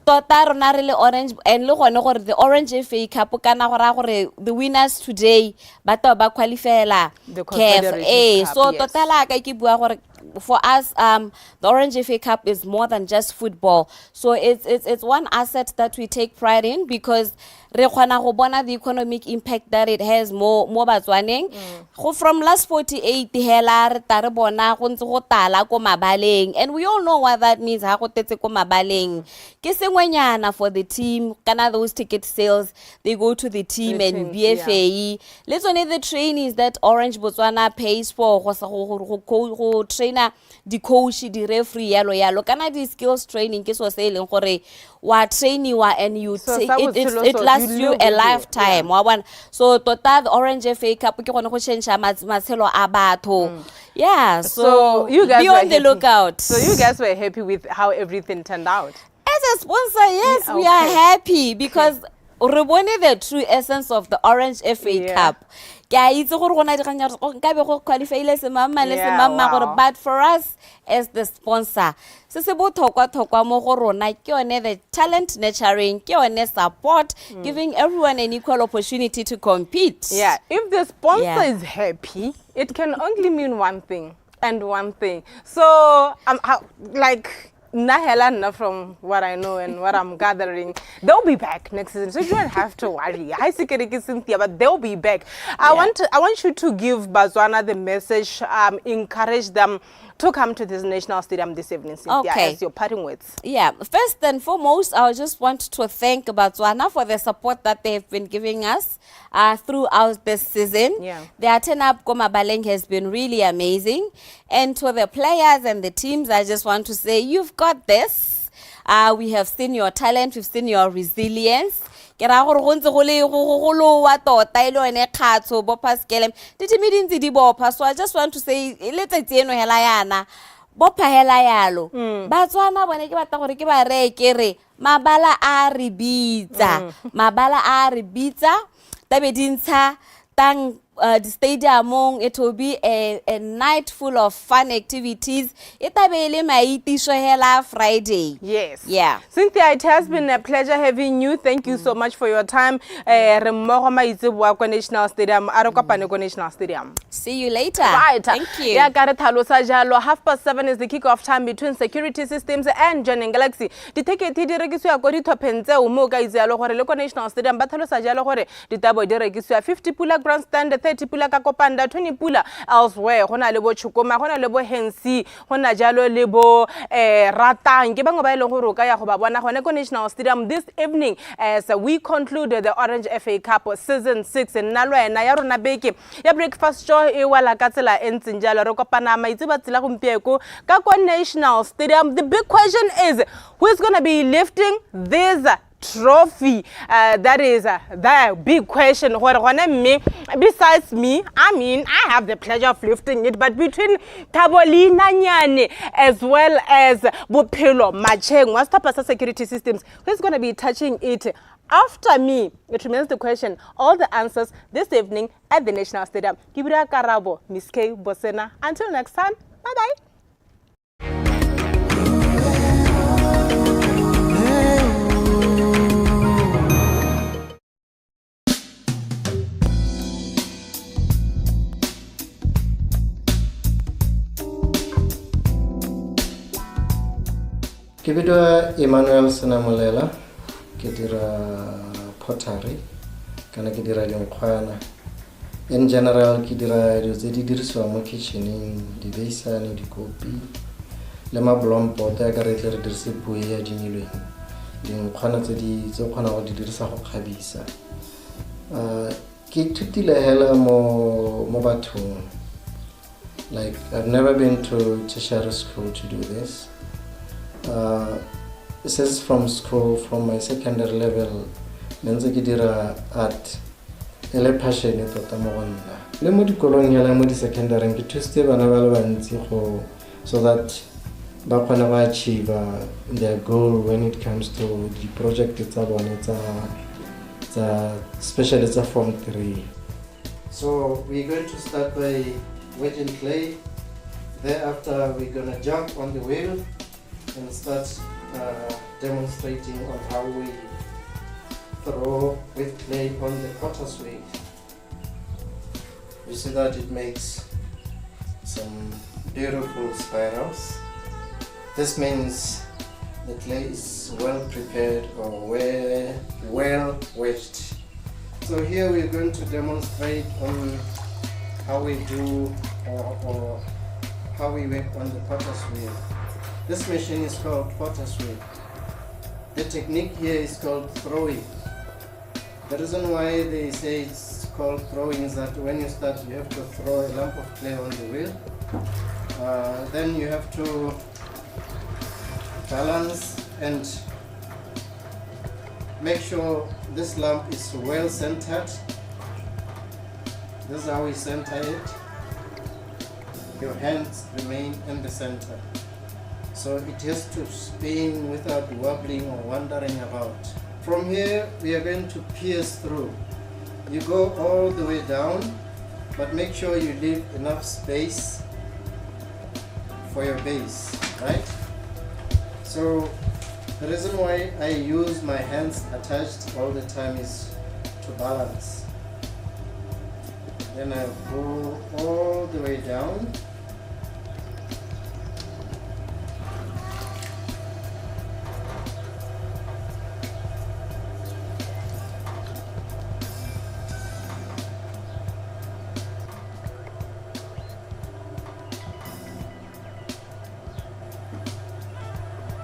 tota rona re le Orange and le gone gore the Orange FA Cup kana go raya gore the winners today ba tla ba qualifyela The CAF. Confederations Ee, Cup, so yes. tota la ka ke bua gore for us the Orange FA Cup is more than just football. So it's one asset that we take pride in because re kgona go bona the economic impact that it has mo Batswaneng. Go from last 48 hela re ta re bona go ntse go tala ko mabaleng, and we all know what that means ha go tetse ko mabaleng. Ke sengwenyana for the team kana those ticket sales, they go to the team The and teams, yeah. BFA le tsone the trainings that Orange Botswana pays for go sa- go traina di-coach, di-referee, yalo yalo, kana di-skills training ke so se e leng gore wa trainiwa and you So take sa it, botshelo it so, lasts you you live a with it, lifetime wa bona. So tota the Orange FA Cup ke gone go change matshelo a batho, yeah. So, So you guys be were on the happy. lookout. So you guys were happy with how everything turned out? As a sponsor, yes, we are happy because Re bone the true essence of the Orange FA Cup. Ke a itse gore go na dikgang tsa gore nkabe go qualifyile semangmang le semangmang gore, but for us as the sponsor, se se botlhokwa-tlhokwa mo go rona ke yone the talent nurturing, ke yone support, giving everyone an equal opportunity to compete. Yeah, if the sponsor is happy, it can only mean one thing and one thing. So, how, like, nna hela nna, from what I know and what I'm gathering, they'll be back next season. So you don't have to worry. Hi, Sikeriki Cynthia, but they'll be back. I want you to give Batswana the message, encourage them to come to this national stadium this evening, Cynthia, as your parting words. Yeah, first and foremost, I just want to thank Botswana for the support that they've been giving us throughout this season. Their turn up ko mabaleng has been really amazing. And to the players and the teams, I just want to say, you've got this. We have seen your talent, we've seen your resilience. Ke raya gore go ntse go le go lowa tota e le yone kgatsho bo Pascal, dithimi di ntse di bopha. So I just want to say, e letsatsi eno hela yana bopha hela yalo. Batswana bone ke batla gore ke ba reye ke re mabala a re bitsa, mabala a re bitsa, tabe di ntsha tang di-stadiumong. It will be a night full of fun activities. E tabe e le maitiso hela Friday. Yeah. Cynthia, it has been a pleasure having you. Thank you so much for your time. Re mmogo maitseboa kwa National Stadium. A re kopane kwa National Stadium. See you later. Right. Thank you. Ya ka re tlhalosa jalo, 7:30 is the kick-off time between Security Systems and Jwaneng Galaxy. Dithekete di rekisiwa ko ditlhopheng tseo mo o ka itse yalo gore le ko National Stadium ba tlhalosa jalo gore ditabo di rekisiwa 50 pula grandstand, 30 pula ka kopanda, 20 pula elsewhere. Go na le bo Chokoma, go na le bo Hensi, go na jalo le bo Ratang, ke bangwe ba e leng gore o ka ya go ba bona gone ko National Stadium this evening as we conclude the Orange FA Cup season 6. Nna le wena ya rona beke ya breakfast show e wela ka tsela e ntseng jalo. Re kopana maitse ba tsela gompieko ka ko National Stadium. The big question is, who is going to be lifting this trophy? That is the big question gore gone mme, besides me, I mean, I have the pleasure of lifting it, but between Thabo Leinanyane as well as Bophelo Macheng wa setlhopha sa Security Systems, who is going to be touching it after me? It remains the question. All the answers this evening at the National Stadium. Ke bua Karabo, Miss K Bosena. Until next time, bye bye. Ke bidiwa Emmanuel Senamolela, ke dira pottery kana ke dira dinkgwana. In general, ke dira dilo tse di dirisiwang mo kitcheneng, dibeisane, dikopi le mablompoto ya ka re tle re dirise puo e adimilweng, dinkgwana tse di tse o kgonang go di dirisa go kgabisa. Ke ithutile hela mo bathong. Like, I've never been to tertiary school to do this. Since from school, from my secondary level, ne ntse ke dira art e le passion tota mo go nna. Le mo dikolong hela, mo di-secondaryng, ke thusitse bana ba le bantsi go so that ba kgone go achieve their goal when it comes to di-project tsa bone tsa especially tsa form 3. So we're going to start by wedging clay. Thereafter, we're gonna jump on the wheel and start demonstrating on how we throw with clay on the potter's wheel. You see that it makes some beautiful spirals. This means the clay is well prepared or well wedged. So here we're going to demonstrate on how we do or how we work on the potter's wheel. This machine is called potter's wheel. The technique here is called throwing. The reason why they say it's called throwing is that when you start, you have to throw a lump of clay on the wheel. Then you have to balance and make sure this lump is well centered. This is how we center it. Your hands remain in the center. So it has to spin without wobbling or wandering about. From here, we are going to pierce through. You go all the way down, but make sure you leave enough space for your base, right? So the reason why I use my hands attached all the time is to balance. Then I go all the way down.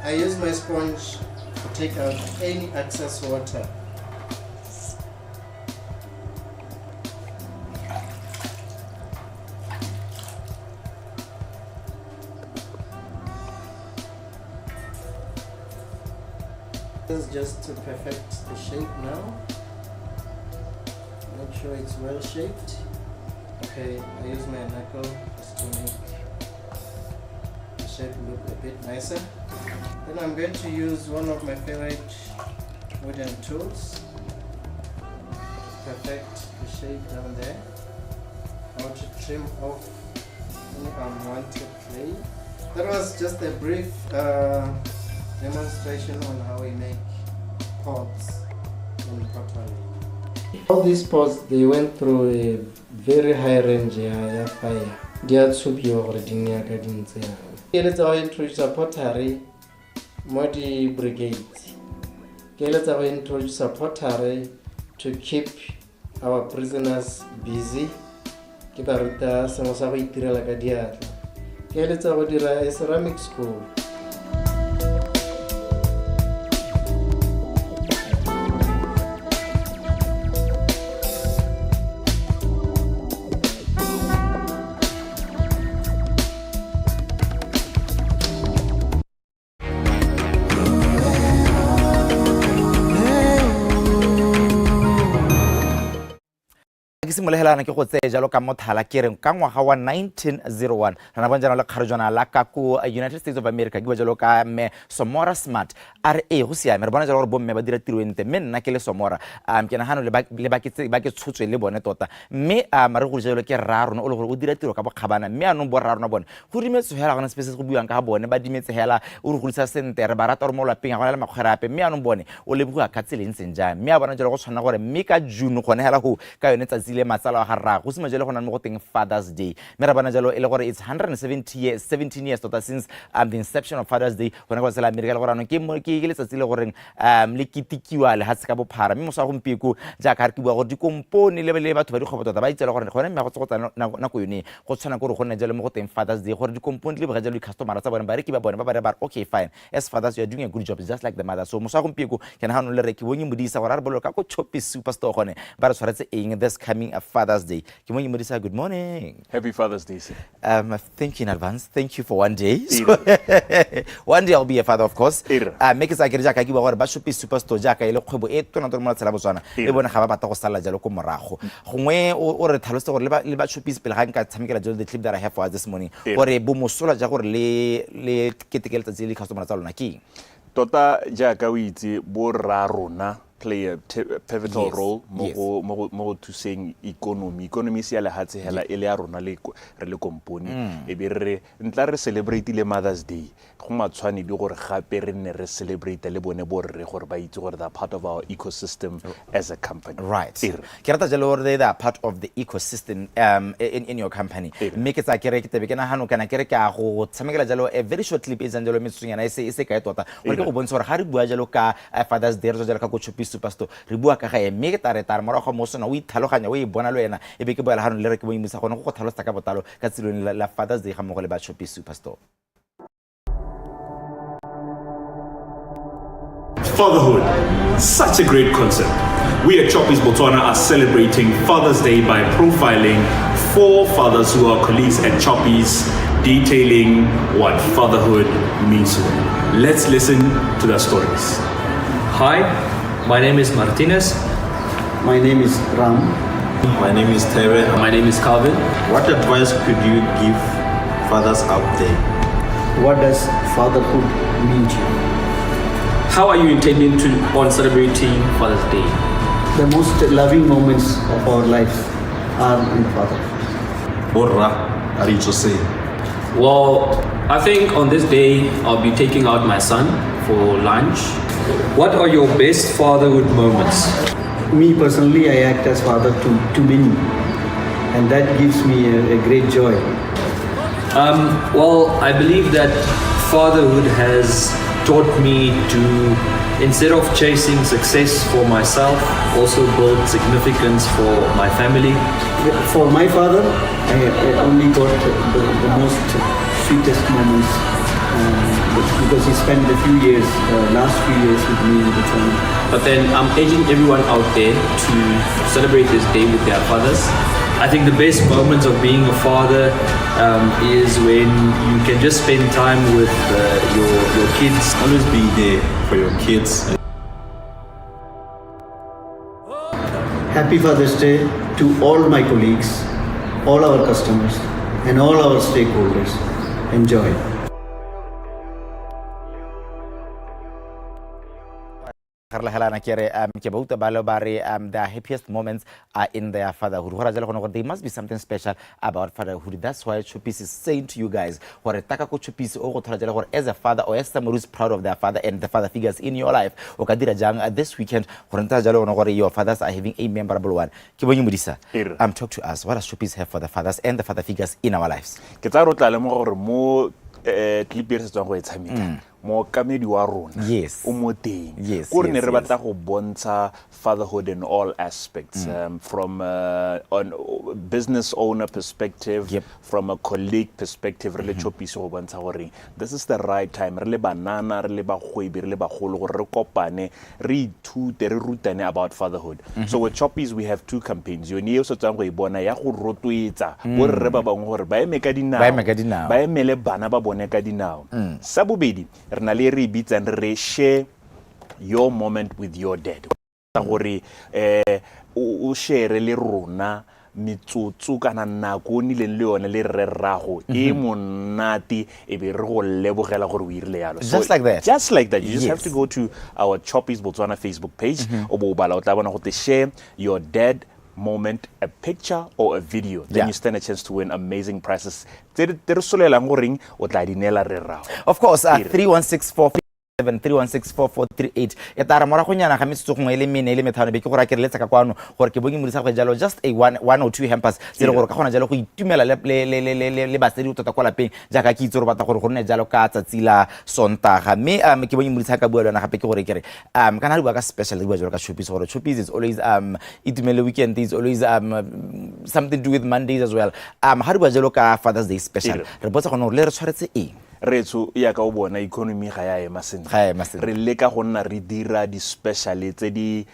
I use my sponge to take out any excess water. This is just to perfect the shape now. Make sure it's well shaped. Okay, I use my knuckle just to make the shape look a bit nicer. Then I'm going to use one of my favorite wooden tools to perfect the shape down there. I want to trim off any unwanted clay. That was just a brief demonstration on how we make pots in pottery. All these pots, they went through a very high range ya fire. Di a tshubiwa gore di nne yaka di ntse yana. Ke eletsa go introduce pottery mo di-brigades. Ke eletsa go introduce pottery to keep our prisoners busy. Ke ba ruta sengwe sa go itirela ka diatla. Ke eletsa go dira a ceramic school. Ke simologelana ke go tseye jalo ka mothala ke reng ka ngwaga wa 1901 re na bona jaanong le kgarejwana la ka ko United States of America ke bua jalo ka mme Somora Smart a re ee go siame re bona jalo gore bomme ba dira tiro e ntle mme nna ke le Somora ke nagano le ba ke tshotswe le bone tota mme re go jalo ke rra rona o le gore o dira tiro ka bokgabana mme anong bo rra rona bone go dimetse hela gona sepe se go buiwang ka ga bone ba dimetse hela o re godisa sentle re ba rata gore mo lapeng ga gona le makgwere ape mme anong bone o lebogiwa ka tsela e ntseng jang mme a bona jalo go tshwana gore mme ka June gone hela go ka yone tsatsi le matsalo a ga rrago go sima jalo go na le mo go teng Father's Day mme ra bona jalo e le gore it's 170 years 17 years tota since the inception of Father's Day gone kwa tsela America le gore anong ke letsatsi le goreng le ketekiwa lehatshe ka bophara mme moso wa gompieko jaaka re ke bua gore dikompone le batho ba dikgwebo tota ba itsela gore gone mme go tse go tsaya nako yone go tshwana gore go nne jalo mo go teng Father's Day gore dikompone le boga jalo di-customera tsa bone bareki ba bone ba ba re ba re okay fine as fathers you are doing a good job just like the mother. So moso wa gompieko ke nagano le re ke bonye modisa gore a re bolelo ka ko Choppies Superstore gone ba re tshwaretse eng this coming Father's Day. Ke bonye modisa, good morning. Happy Father's Day, sir. Thank you in advance. Thank you for one day. So, one day I'll be a father, of course. Mme ke tsaya ke re jaaka ke bua gore ba Choppies Superstore jaaka e le kgwebo e tona tona mo lefatsheng la Botswana le bone ga ba batla go sala jalo ko morago. Gongwe o re tlhalosetse gore le ba Choppies pele ga nka tshamekela jalo the clip that I have for us this morning gore bomosola ja gore le keteke letsatsi le di-customer tsa lona ke eng? Tota jaaka o itse bo rra rona play a pivotal role mo go thuseng economy. Economy se ya lehatshe hela e le ya rona le re le kompone e be re ntla re celebrate le Mother's Day go matshwanedi gore gape re nne re celebrate le bone borre gore ba itse gore they are part of our ecosystem as a company. Right. Ke rata jalo gore they are part of the ecosystem in your company. Mme ke tsaya ke re ke tebe ke nagano kana ke re ke a go tshamekela jalo a very short clip e tsang jalo metsotsonyana e se kae tota gore ke go bontsha gore ga re bua jalo ka Father's Day re tswa jalo ka ko Choppies Superstore re bua ka ga eng mme ke tare tare morago ga mo sona o itlhaloganya o e bona le wena e be ke boela ganong le re ke mo imisa gone go go tlhalosetsa ka botlalo ka tseleng la Father's Day ga mmogo le ba Choppies Superstore. Fatherhood, such a great concept. We at Choppies Botswana are celebrating Father's Day by profiling 4 fathers who are colleagues at Choppies, detailing what fatherhood means to them. Let's listen to their stories. Hi, my name is Martinez. My name is Ram. My name is Tebe. My name is Calvin. What advice could you give fathers out there? What does fatherhood mean to you? How are you intending to on celebrating Father's Day? The most loving moments of our lives are in the father. Borra, a re itsoseng. Well, I think on this day I'll be taking out my son for lunch. What are your best fatherhood moments? Me personally, I act as father to many, and that gives me a great joy. Well, I believe that fatherhood has taught me to, instead of chasing success for myself, also build significance for my family. For my father, I only got the most sweetest moments because he spent the few years, last few years with me in Botswana. But then I'm urging everyone out there to celebrate this day with their fathers. I think the best moments of being a father is when you can just spend time with your kids. Always be there for your kids. Happy Father's Day to all my colleagues, all our customers, and all our stakeholders. Enjoy. Ga re legelana ke re ke ba utlwa ba le ba re their happiest moments are in their fatherhood. Go ra jalo gone gore there must be something special about fatherhood. That's why Choppies is saying to you guys gore taka ko Choppies o go thola jalo gore as a father or as somebody who's proud of their father and the father figures in your life, o ka dira jang this weekend gore ntse jalo gone gore your fathers are having a memorable one. Ke bonye Modisa, talk to us. What does Choppies have for the fathers and the father figures in our lives? Ke tsaya re o tla lemoga gore mo clip e re setswang go e tshameka, mookamedi wa rona o mo teng. Ko re ne re batla go bontsha fatherhood in all aspects, from on business owner perspective, from a colleague perspective, re le Choppies go bontsha gore this is the right time, re le banana, re le bagwebi, re le bagolo, gore re kopane, re ithute, re rutane about fatherhood. So with Choppies we have two campaigns. Yone e o setsang go e bona ya go rotloetsa borre ba bangwe gore ba eme ka dinao, Ba eme ka dinao. ba emele bana ba bone ka dinao. Sa bobedi, re na le e re e bitsang re re share your moment with your dad, gore o share le rona metsotso kana nako o nnileng le yone le rre rrago e monate, e be re go lebogela gore o irile yalo. Just like that. Just like that. You just have to go to our Choppies Botswana Facebook page, o bo o bala, o tla bona gote share your dad moment, a picture or a video. Then you stand a chance to win amazing prizes tse re solelang goreng o tla di neela re rrago. Of course, Ere. 3164 7316438 e tara moragonyana ga metsotso gongwe e le mene e le metlhano be ke gore a ke re letsa ka kwano gore ke bonye Modisa go jalo just a one or two hampers tse e le gore ka gona jalo go itumela le batsadi tota kwa lapeng, jaaka ke itse gore batla gore go nne jalo ka tsatsi la Sontaga. Mme ke bonye Modisa ka bua le wena gape ke gore ke re kana re bua ka special, re bua jalo ka Choppies, gore Choppies is always itumele weekend, is always something to do with Mondays as well. Ga re bua jalo ka Father's Day special, re botsa gone gore le re tshwaretse eng? Retso, ya ka o bona economy ga ya ema sentle. Ga ya ema sentle. Re leka go nna re dira di-special tse di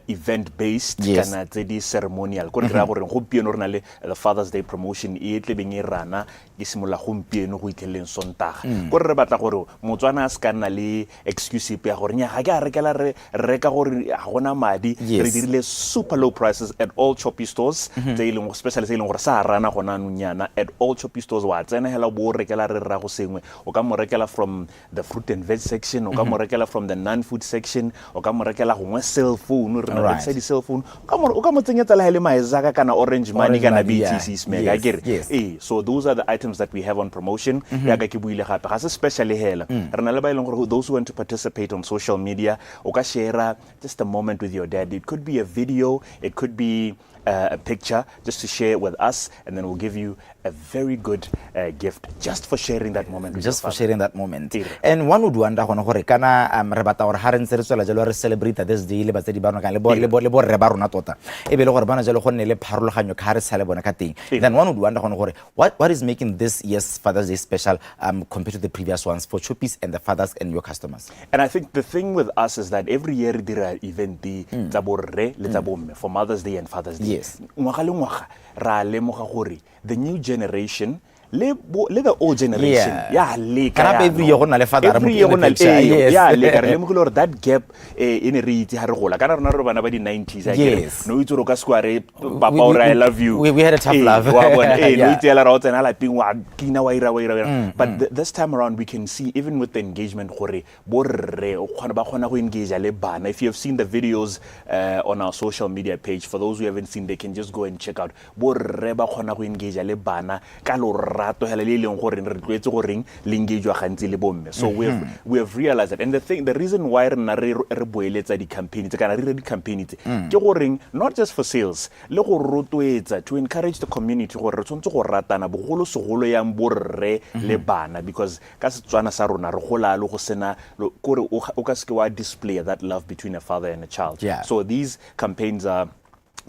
event based kana tse di ceremonial. Ko re kry-a gore gompieno re na le the Father's Day promotion e tlebeng e rana e simolola gompieno go itlheleleng Sontaga. Ko re batla gore Motswana a se ka nna le excuse epe ya gore nya ga ke a rekela re reka gore ga gona madi. Re dirile super low prices at all Choppies stores, tse e leng special tse e leng gore sa rana gona anong nyana at all Choppies stores. Wa tsena hela o bo o rekela re rra go sengwe, o ka mo rekela from the fruit and veg section, o ka mo rekela from the non-food section, o ka mo rekela gongwe cell phone, re na le di cell phone, o ka mo tsenyetsa le ha e le Maezaka kana Orange Money Orange kana Money, yeah. BTC Smeg, akere? Ee, so those are the items that we have on promotion. Yaka ke buile gape ga se special hela, re na le ba e leng gore those who want to participate on social media, o ka share just a moment with your dad. It could be a video, it could be a picture, just to share with us, and then we'll give you a very good gift just for sharing that moment with Just your for father. sharing that moment. Ere. And one would wonder gone gore kana re batla gore ha re ntse re tswela jalo re celebrate this day le batsadi ba rona kana le borre ba rona tota, e be le gore bana jalo go nne le pharologanyo ka ha re sa le bona ka teng. Then one would wonder gone gore what is making this year's Father's Day special compared to the previous ones for Choppies and the fathers and your customers? And I think the thing with us is that every year re dira event tsa borre le tsa bomme for Mother's Day and Father's Day. Ngwaga le ngwaga ra lemoga gore the new generation Le le the old generation ya leka. Kana every year go na le father every year go na le ya leka. Re lemogile gore that gap e ne re itse ha re gola, kana rona re bana ba di 90s, a kere no itse gore o ka se re papa o re I love you. We had a tough love. Wa bona, no itse ela ra o tsena lapeng, wa cleaner, wa ira, wa ira, wa ira. But this time around we can see, even with the engagement, gore borre o kgona, ba kgona go engage le bana. If you have seen the videos on our social media page, for those who haven't seen, they can just go and check out. Borre ba kgona go engage le bana ka lorato hela le e leng gore re tlwaetse goreng le engagewa gantsi le bomme. So we have realized that, and the reason why re nna re boeletsa di-campaign tse, kana re dire di-campaign tse, ke goreng not just for sales, le go rotloetsa, to encourage the community gore re tshwanetse go ratana, bogolo segolo yang borre le bana, because ka Setswana sa rona re gola le go sena kore o ka seke wa display that love between a father and a child. So these campaigns are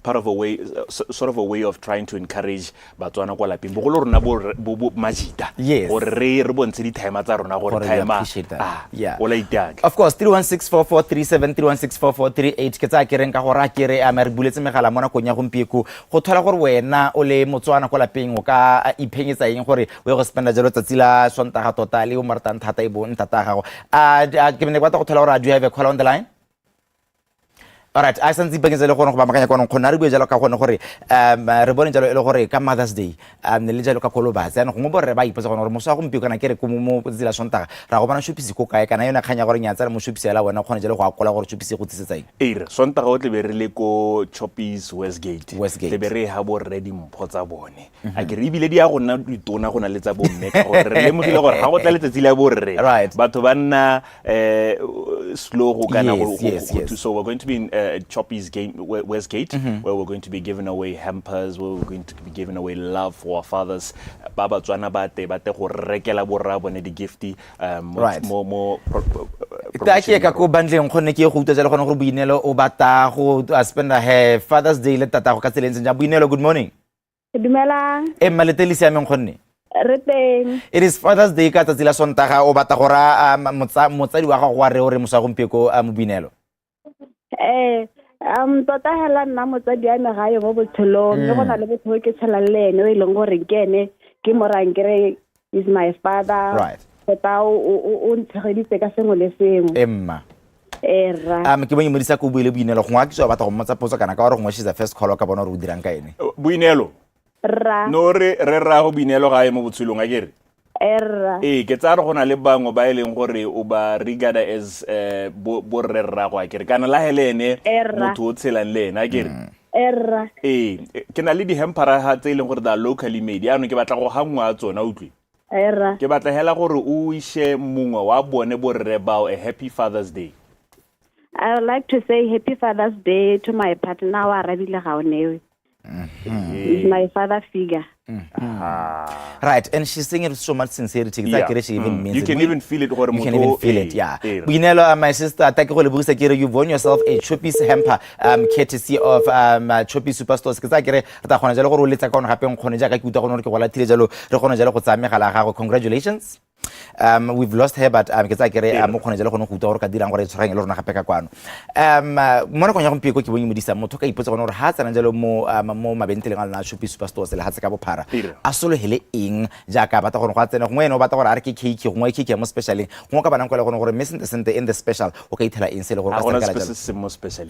part of a way, sort of a way of trying to encourage Batswana kwa lapeng, bogolo rona bo majita, gore re bontshe di-timer tsa rona gore Gore we timer appreciate that. Ah, o la iteaka. Of course, 3164437, 3164438, ke tsaya kereng ka gore a kere a re buletse megala mo nakong ya gompieko go thola gore wena o le Motswana ko lapeng o ka iphenyetsa eng gore o ye go spenda jalo tsatsi la Sontaga tota le o mo ratang thata e bo ntata ya gago. A ke ne ke batla go thola gore a do you have a caller on the line? Alright, a santse ipakentse le gone go baakanya kwanong kgone a re bue jalo ka gone gore re bone jalo e le gore ka Mother's Day ne le jalo ka kolobatse, yaanong gongwe borre ba ipotsa gone gore moso wa gompieno kana ke re ko mo tsatsi la Sontaga ra go bona Choppies ko kae, kana yone kgang ya gore nyatsa mo Choppies ela wena o kgone jalo go akola gore Choppies e go tsisetsa eng. Ere Sontaga o tlebe re le ko Choppies Westgate. Westgate. Tlebe re ha borre dimpho tsa bone, a ke re ebile di ya go nna ditona go na le tsa bomme, ka gore re lemogile gore ga go tla letsatsi la borre, batho ba nna slow go kana so we're going to be in Choppies game Westgate, where we're going to be giving away hampers, where we're going to be giving away love for our fathers. Ba Batswana ba te ba te go rekela borra bone di-gift mo Ta ke ka ko bandleng gonne ke go utlwa jalo gone gore Boineelo o batla go spenda her Father's Day le tatago ka tsela e ntseng jang. Boineelo, good morning. Dumelang. E mma lete le siameng gonne? Re teng. It is Father's Day ka tsatsi la Sontaga, o batla go ra motsadi wa gago wa re o re mosa gompieko mo Boineelo? Tota hela nna motsadi wa me ga yo mo botshelong, mme go na le botho bo ke tshelang le ene o e leng gore ke ene ke mo rang ke re is my father. Tota o ntshegeditse ka sengwe le sengwe. Emma. Ee, rra. Ke bonye modisa ko buile Boineelo, gongwe a ke tswa batla go mmotsa potso kana ka gore gongwe she's the first caller, ka bona gore o dirang ka ene. Boineelo. Rra. No re rrago Boineelo ga e mo botshelong, a kere? Ee, rra. Ee, ke tsaya re go na le bangwe ba e leng gore o ba regard as borre rrago, a kere, kana la hele ene Ee, rra. motho o tshelang le ene, a kere? Ee, rra. Ee, ke na le di-hampera ga tse e leng gore they are locally made, yaanong ke batla go ga nngwe ya tsona, utlwe. Ee, rra. Ke batla hela gore o ise mongwe wa bone borre bao a happy Father's Day. I would like to say happy Father's Day to my partner wa Rabile Gaonewe. He's my father figure. Right, and she's saying it with so much sincerity. Ke tsaya kere she even means You it. can even feel it gore You can motho even feel it, yeah. Boineelo, my sister, ta ke go lebogisa ke re you've won yourself a Choppies hamper, courtesy of Choppies Superstores. Ke tsaya kere re tla kgona jalo gore o letsa ka one gape nkgone jaaka ke utlwa gone gore ke go lathile jalo re kgone jalo go tsaya megala ya gago. Congratulations. We've lost her, but ke tsaya kere mo kgone jalo gone go utlwa gore ka dirang gore e tshwaraganye le rona gape ka kwano. Mo nakong ya gompieko ke bonye modisa motho ka ipotsa gone gore ha a tsena jalo mo mabentleleng a lona a Choppies Superstores lehatshe ka bophara, a sologele eng jaaka a batla gore go a tsene, gongwe ene o batla gore a reke cake, gongwe cake ya mo specialeng, gongwe ka banang kwa le gone gore mme sente sente in the special o ka ithela eng se e le gore ga o ka gona se rekela sepe jalo. se se mo special.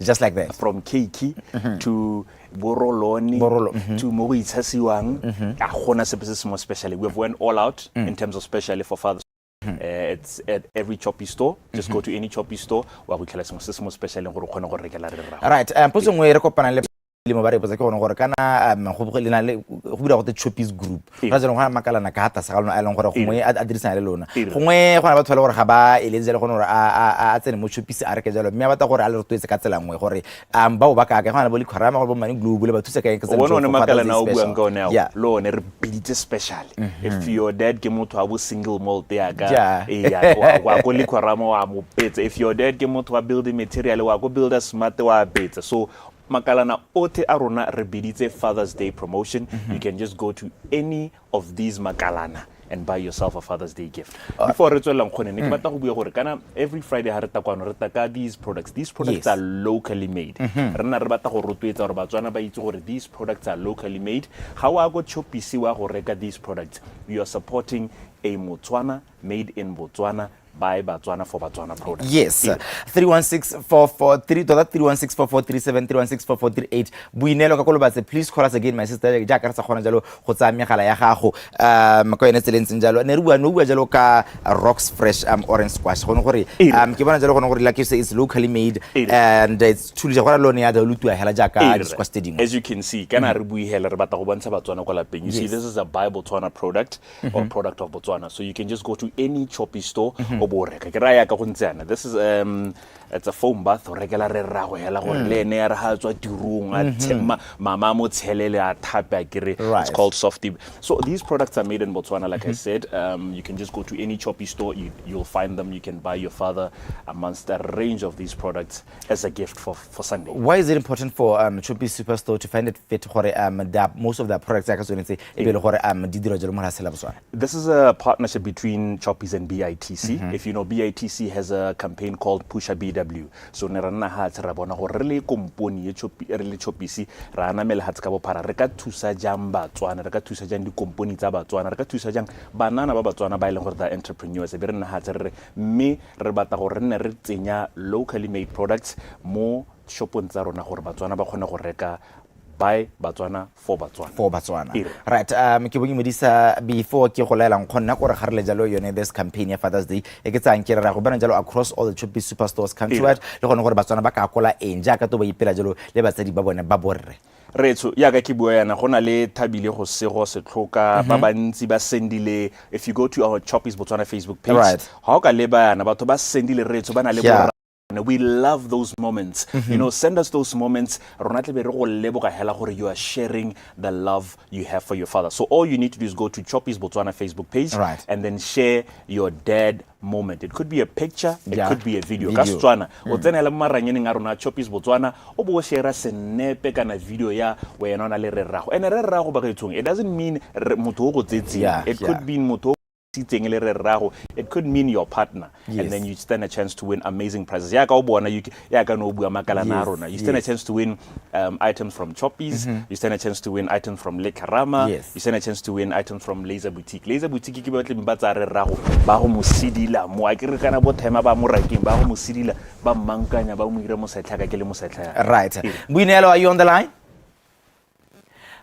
Just like that. From cake to borolone to mo go itshasiwang, ga gona sepe se se mo special. We have went all out in terms of specially for fathers. It's at every Choppies store. Just go to any Choppies store, wa go itlhela sengwe se se mo specialeng gore o kgone go rekela re rrago. Right, potso nngwe e re kopanang le lemo ba re potsa ke gone gore kana go le na le go bula go te Choppies Group, ra jaanong go na makalana ka tlase ga lona a e leng gore gongwe a dirisana le lona, gongwe go na batho ba le gore ga ba eletse jalo gone gore a tsene mo Choppies a reke jalo, mme a batla gore a le rotloetse ka tsela nngwe gore bao ba ka kae, go na le bo Liquorama gore bo Money Globe le ba thusa ka eng ka O bone one for Father's makalana Day a o buang special. ka one ao, le one re biditse special. If your dad ke motho wa bo single malt yaka, ee, wa ko Liquorama wa mo betsa. If your dad ke motho wa building material, wa ko Builder Smart wa betsa. So makalana otlhe a rona re biditse Father's Day promotion. You can just go to any of these makalana and and buy yourself a Father's Day gift. Before re tswelelang kgone, ne ke batla go bua gore kana every Friday ha re tla kwano re tla ka these products. These products are locally made. Re nna re batla go rotloetsa gore Batswana ba itse gore these products are locally made. Ga o ya ko Choppies wa go reka these products, you are supporting a Motswana, made in Botswana, by Batswana, for Batswana product. Yes. 316443 tota, 3164437, 3164438. Boineelo ka kolobatse, please call us again, my sister, jaaka re sa kgona jalo go tsaya megala ya gago ka yone tsela e ntseng jalo. Ne re bua, no bua jalo ka Rocks Fresh orange squash, gone gore ke bona jalo gone gore, like you say, it's locally made and it's truly go lone ya dilutiwa hela jaaka di-squash tse dingwe. As you can see, kana re bue hela, re batla go bontsha Batswana kwa lapeng. You see, this is a buy Botswana product or product of Botswana, so you can just go to any Choppies store o bo o reka. Ke raya ka go ntse yana, this is it's a foam bath. O rekela re rrago hela gore le ene ya re ga a tswa tirong a mama a mo tshelele, a thape, a kere it's called Softy. So these products are made in Botswana, like I said. You can just go to any Choppies store, you'll find them. You can buy your father amongst a range of these products as a gift for Sunday. Why is it important for Choppies Superstore to find it fit gore most of their products ya ka tsone tse e be le gore di dirwa jalo mo lefatsheng la Botswana? This is a partnership between Choppies and BITC. If you know, BITC has a campaign called Pusha BW. So ne ra nna hatshe ra bona gore re le komponi ye Choppi, re le Choppies, ra anamela hatshe ka bophara, re ka thusa jang Batswana, re ka thusa jang dikomponi tsa Batswana, re ka thusa jang banana ba Batswana ba e leng gore they are entrepreneurs. E be re nna hatshe re re mme re batla gore re nne re tsenya locally made products mo shopong tsa rona gore Batswana ba kgone go reka, buy Batswana, for Batswana. For Batswana. Ee. Right, ke bonye Modisa, before ke go laelang kgonna gore ga re le jalo yone this campaign ya Father's Day e ke tsayang ke re ra go bona jalo across all the Choppies Superstores countrywide, le gone gore Batswana ba ka akola eng jaaka to ba ipela jalo le batsadi ba bone ba borre? Retso, yaka ke bua yana, go na le Thabile go sego Setlhoka, ba bantsi ba sendile. If you go to our Choppies Botswana Facebook page, ga o ka leba yana, batho ba sendile, retso, ba na le borra. We love those moments. Send us those moments. Rona tle be re go leboga hela gore you are sharing the love you have for your father. So all you need to do is go to Choppies Botswana Facebook page and then share your dad moment. It could be a picture, it could be a video. Ka Video. Setswana, o tsenela mo maranyaneng a rona Choppies Botswana, o bo o share senepe kana video ya wena o na le re rrago. Ene re rrago bagaetshong, it doesn't mean motho o go tsetseng. It could mean motho o sitseng le re rrago. It could mean your partner. And then you stand a chance to win amazing prizes. Yaka o bona, yaka no bua makalana a rona. You stand a chance to win items from Choppies. You stand a chance to win items from Lekarama. You stand a chance to win items from Laser Boutique. Laser Boutique ke ba tle ba tsaya re rrago ba go mo sedila mo, a ke re kana bo thema ba mo rakeng, ba go mo sedila, ba mmankanya, ba mo ira mosetlha ka ke le mosetlha ya. Right. Ee. Boineelo, are you on the line?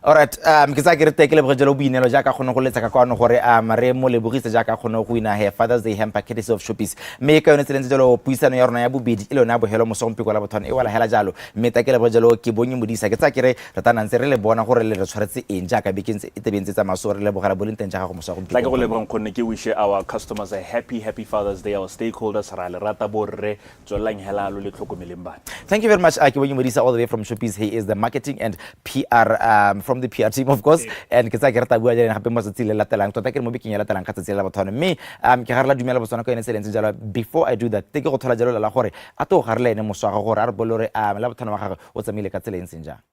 Alright, ke tsaya ke re teke leboge jalo Boineelo jaaka kgone go letsa ka kwano gore re mo lebogise jaaka kgone go wina he Father's Day hamper courtesy of Choppies. Mme ka yone tseleng tse jalo puisano ya rona ya bobedi e le yone ya bogelo moso gompieko la bothwane e wela hela jalo. Mme ta ke leboge jalo ke bonye Modisa, ke tsaya ke re re tla ntse re le bona gore le re tshwaretse eng jaaka bekeng tse e tebeng tse tsamaya, so re lebogela boleng teng ja gago moso gompieko. Tla ke go lebogang gonne ke wish our customers a happy, happy Father's Day, our stakeholders, ra le rata borre, tswelelang hela lo le tlhokomeleng bana. Thank you very much, Kebonye Modisa, all the way from Choppies. He is the marketing and PR from the PR team, of course. And ke tsaya ke re tla bua jaana gape mo tsatsing le latelang. Tota ke re mo bekeng ya latelang ka tsatsi la bothwane. Mme ke gare la dumela Botswana ka yone tsela e ntseng jalo. Before I do that, te ke go thola jalo la gore a to gare le ene moswa wa gagwe gore a re bolele gore la bothwane wa gagwe o tsamaile ka tsela e ntseng jang.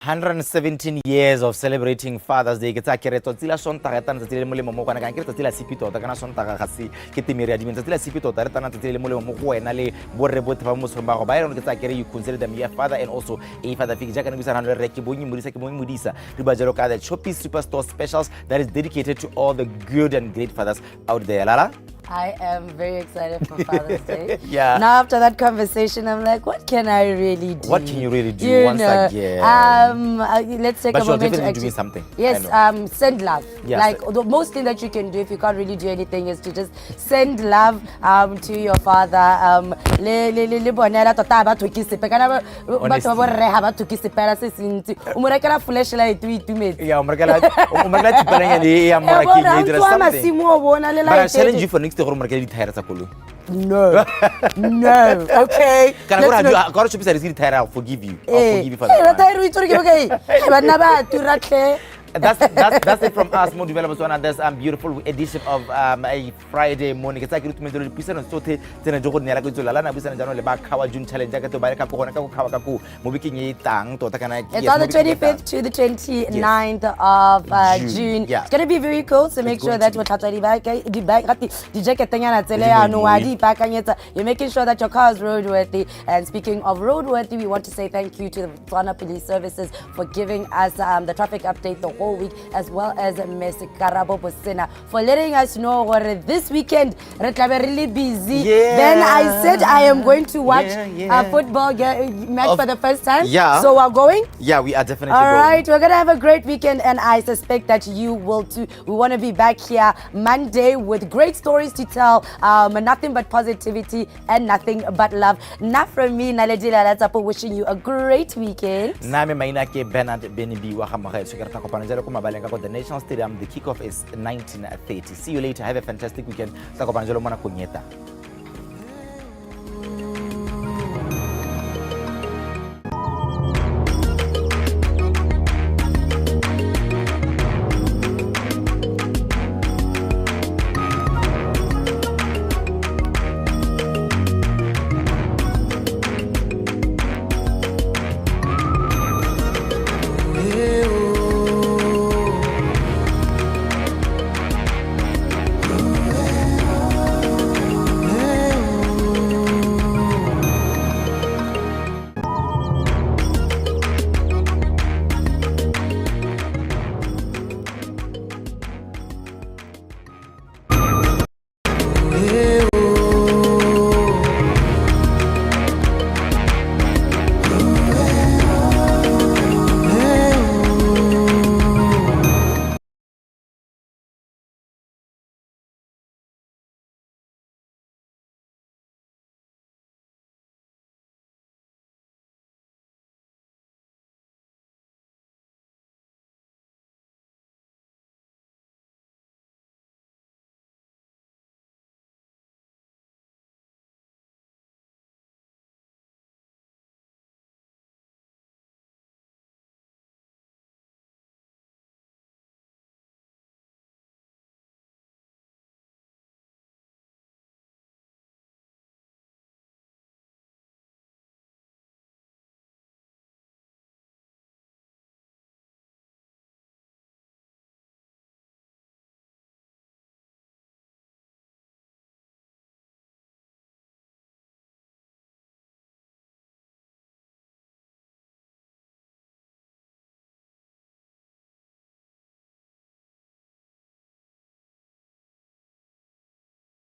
117 years of celebrating Father's Day. Ke tsaya ke re tsatsi la Sontaga e tana tsatsi le le molemo mo go wena, kana ke re tsatsi la tshipi tota, kana Sontaga ga se ke temere ya dimeng, tsatsi la tshipi tota re tana tsatsi le le molemo mo go wena le borre botlhe ba mo motshong ba gago ba e leng gore ke tsaya ke re you consider them your father and also a father figure. Jaaka ne buisana le rre ke bonye Modisa, ke bonye Modisa, re bua jalo ka the Choppies Superstore specials that is dedicated to all the good and great fathers out there. Lala? I am very excited for Father's Day. Yeah. Now after that conversation, I'm like, what can I really do? What can you really do You once know, again? Let's take But a you're moment to definitely actually doing something. I Yes, know. send love. Yes. Like the most thing that you can do if you can't really do anything is to just send love to your father. Le bonela tota ba thoki sepe kana batho ba borre ha ba thoki sepe la se sentsi. O mo rekela flashlight o itumetse. Yeah, o mo rekela thupelanyana e ya mo Eh, rakeng, bona, e dira o tswa something. masimo o bona le But I light challenge e- you for next year gore o mo rekele dithaere tsa koloi. No. Okay. Kana gore Let's not- ka gore Choppies a rese dithaere, I'll forgive you. I'll Eh, forgive you for eh, that one. thaere o itse gore ke bokae? Eh, banna ba tura tlhe. That's it from us mo Dumela Botswana, this beautiful edition of a Friday morning. Ke tsaya ke re tumetse dipuisano tsotlhe tse ne di go neela ka itso lala na buisana jaanong le ba Khawa June Challenge jaaka to ba le ka ko gona ka go khawa ka ko mo bekeng e e tlang tota kana. It's Yes, on mo the bekeng e e tlang. 25th to the 29th of June. June. Yeah. It's going to be very cool, so make It's sure going that to o tlhatswa di-jacketnyana tsele Di yaanong wa moedi. di ipaakanyetsa. You're making sure that your car is roadworthy. And speaking of roadworthy, we want to say thank you to the Botswana Police Services for giving us the traffic update the whole week, as well as Ms. Karabo Bosena for letting us know gore this weekend re tlabe re le busy. Then I said I am going to watch a football match for the first time. So we're going. Yeah, we are definitely All going. right, we're gonna have a great weekend, and I suspect that you will too. We want to be back here Monday with great stories to tell, nothing but positivity and nothing but love. Not from me, Naledi Lalatsapo, wishing you a great weekend. Nna me maina ke Bernard Benebi wa ga Mogaetsho. Ke rata kopana jalo ko mabaleng ka ko the National Stadium. The kickoff is 19:30. See you later. Have a fantastic weekend. Tla kopana jalo mo nakong e tlang.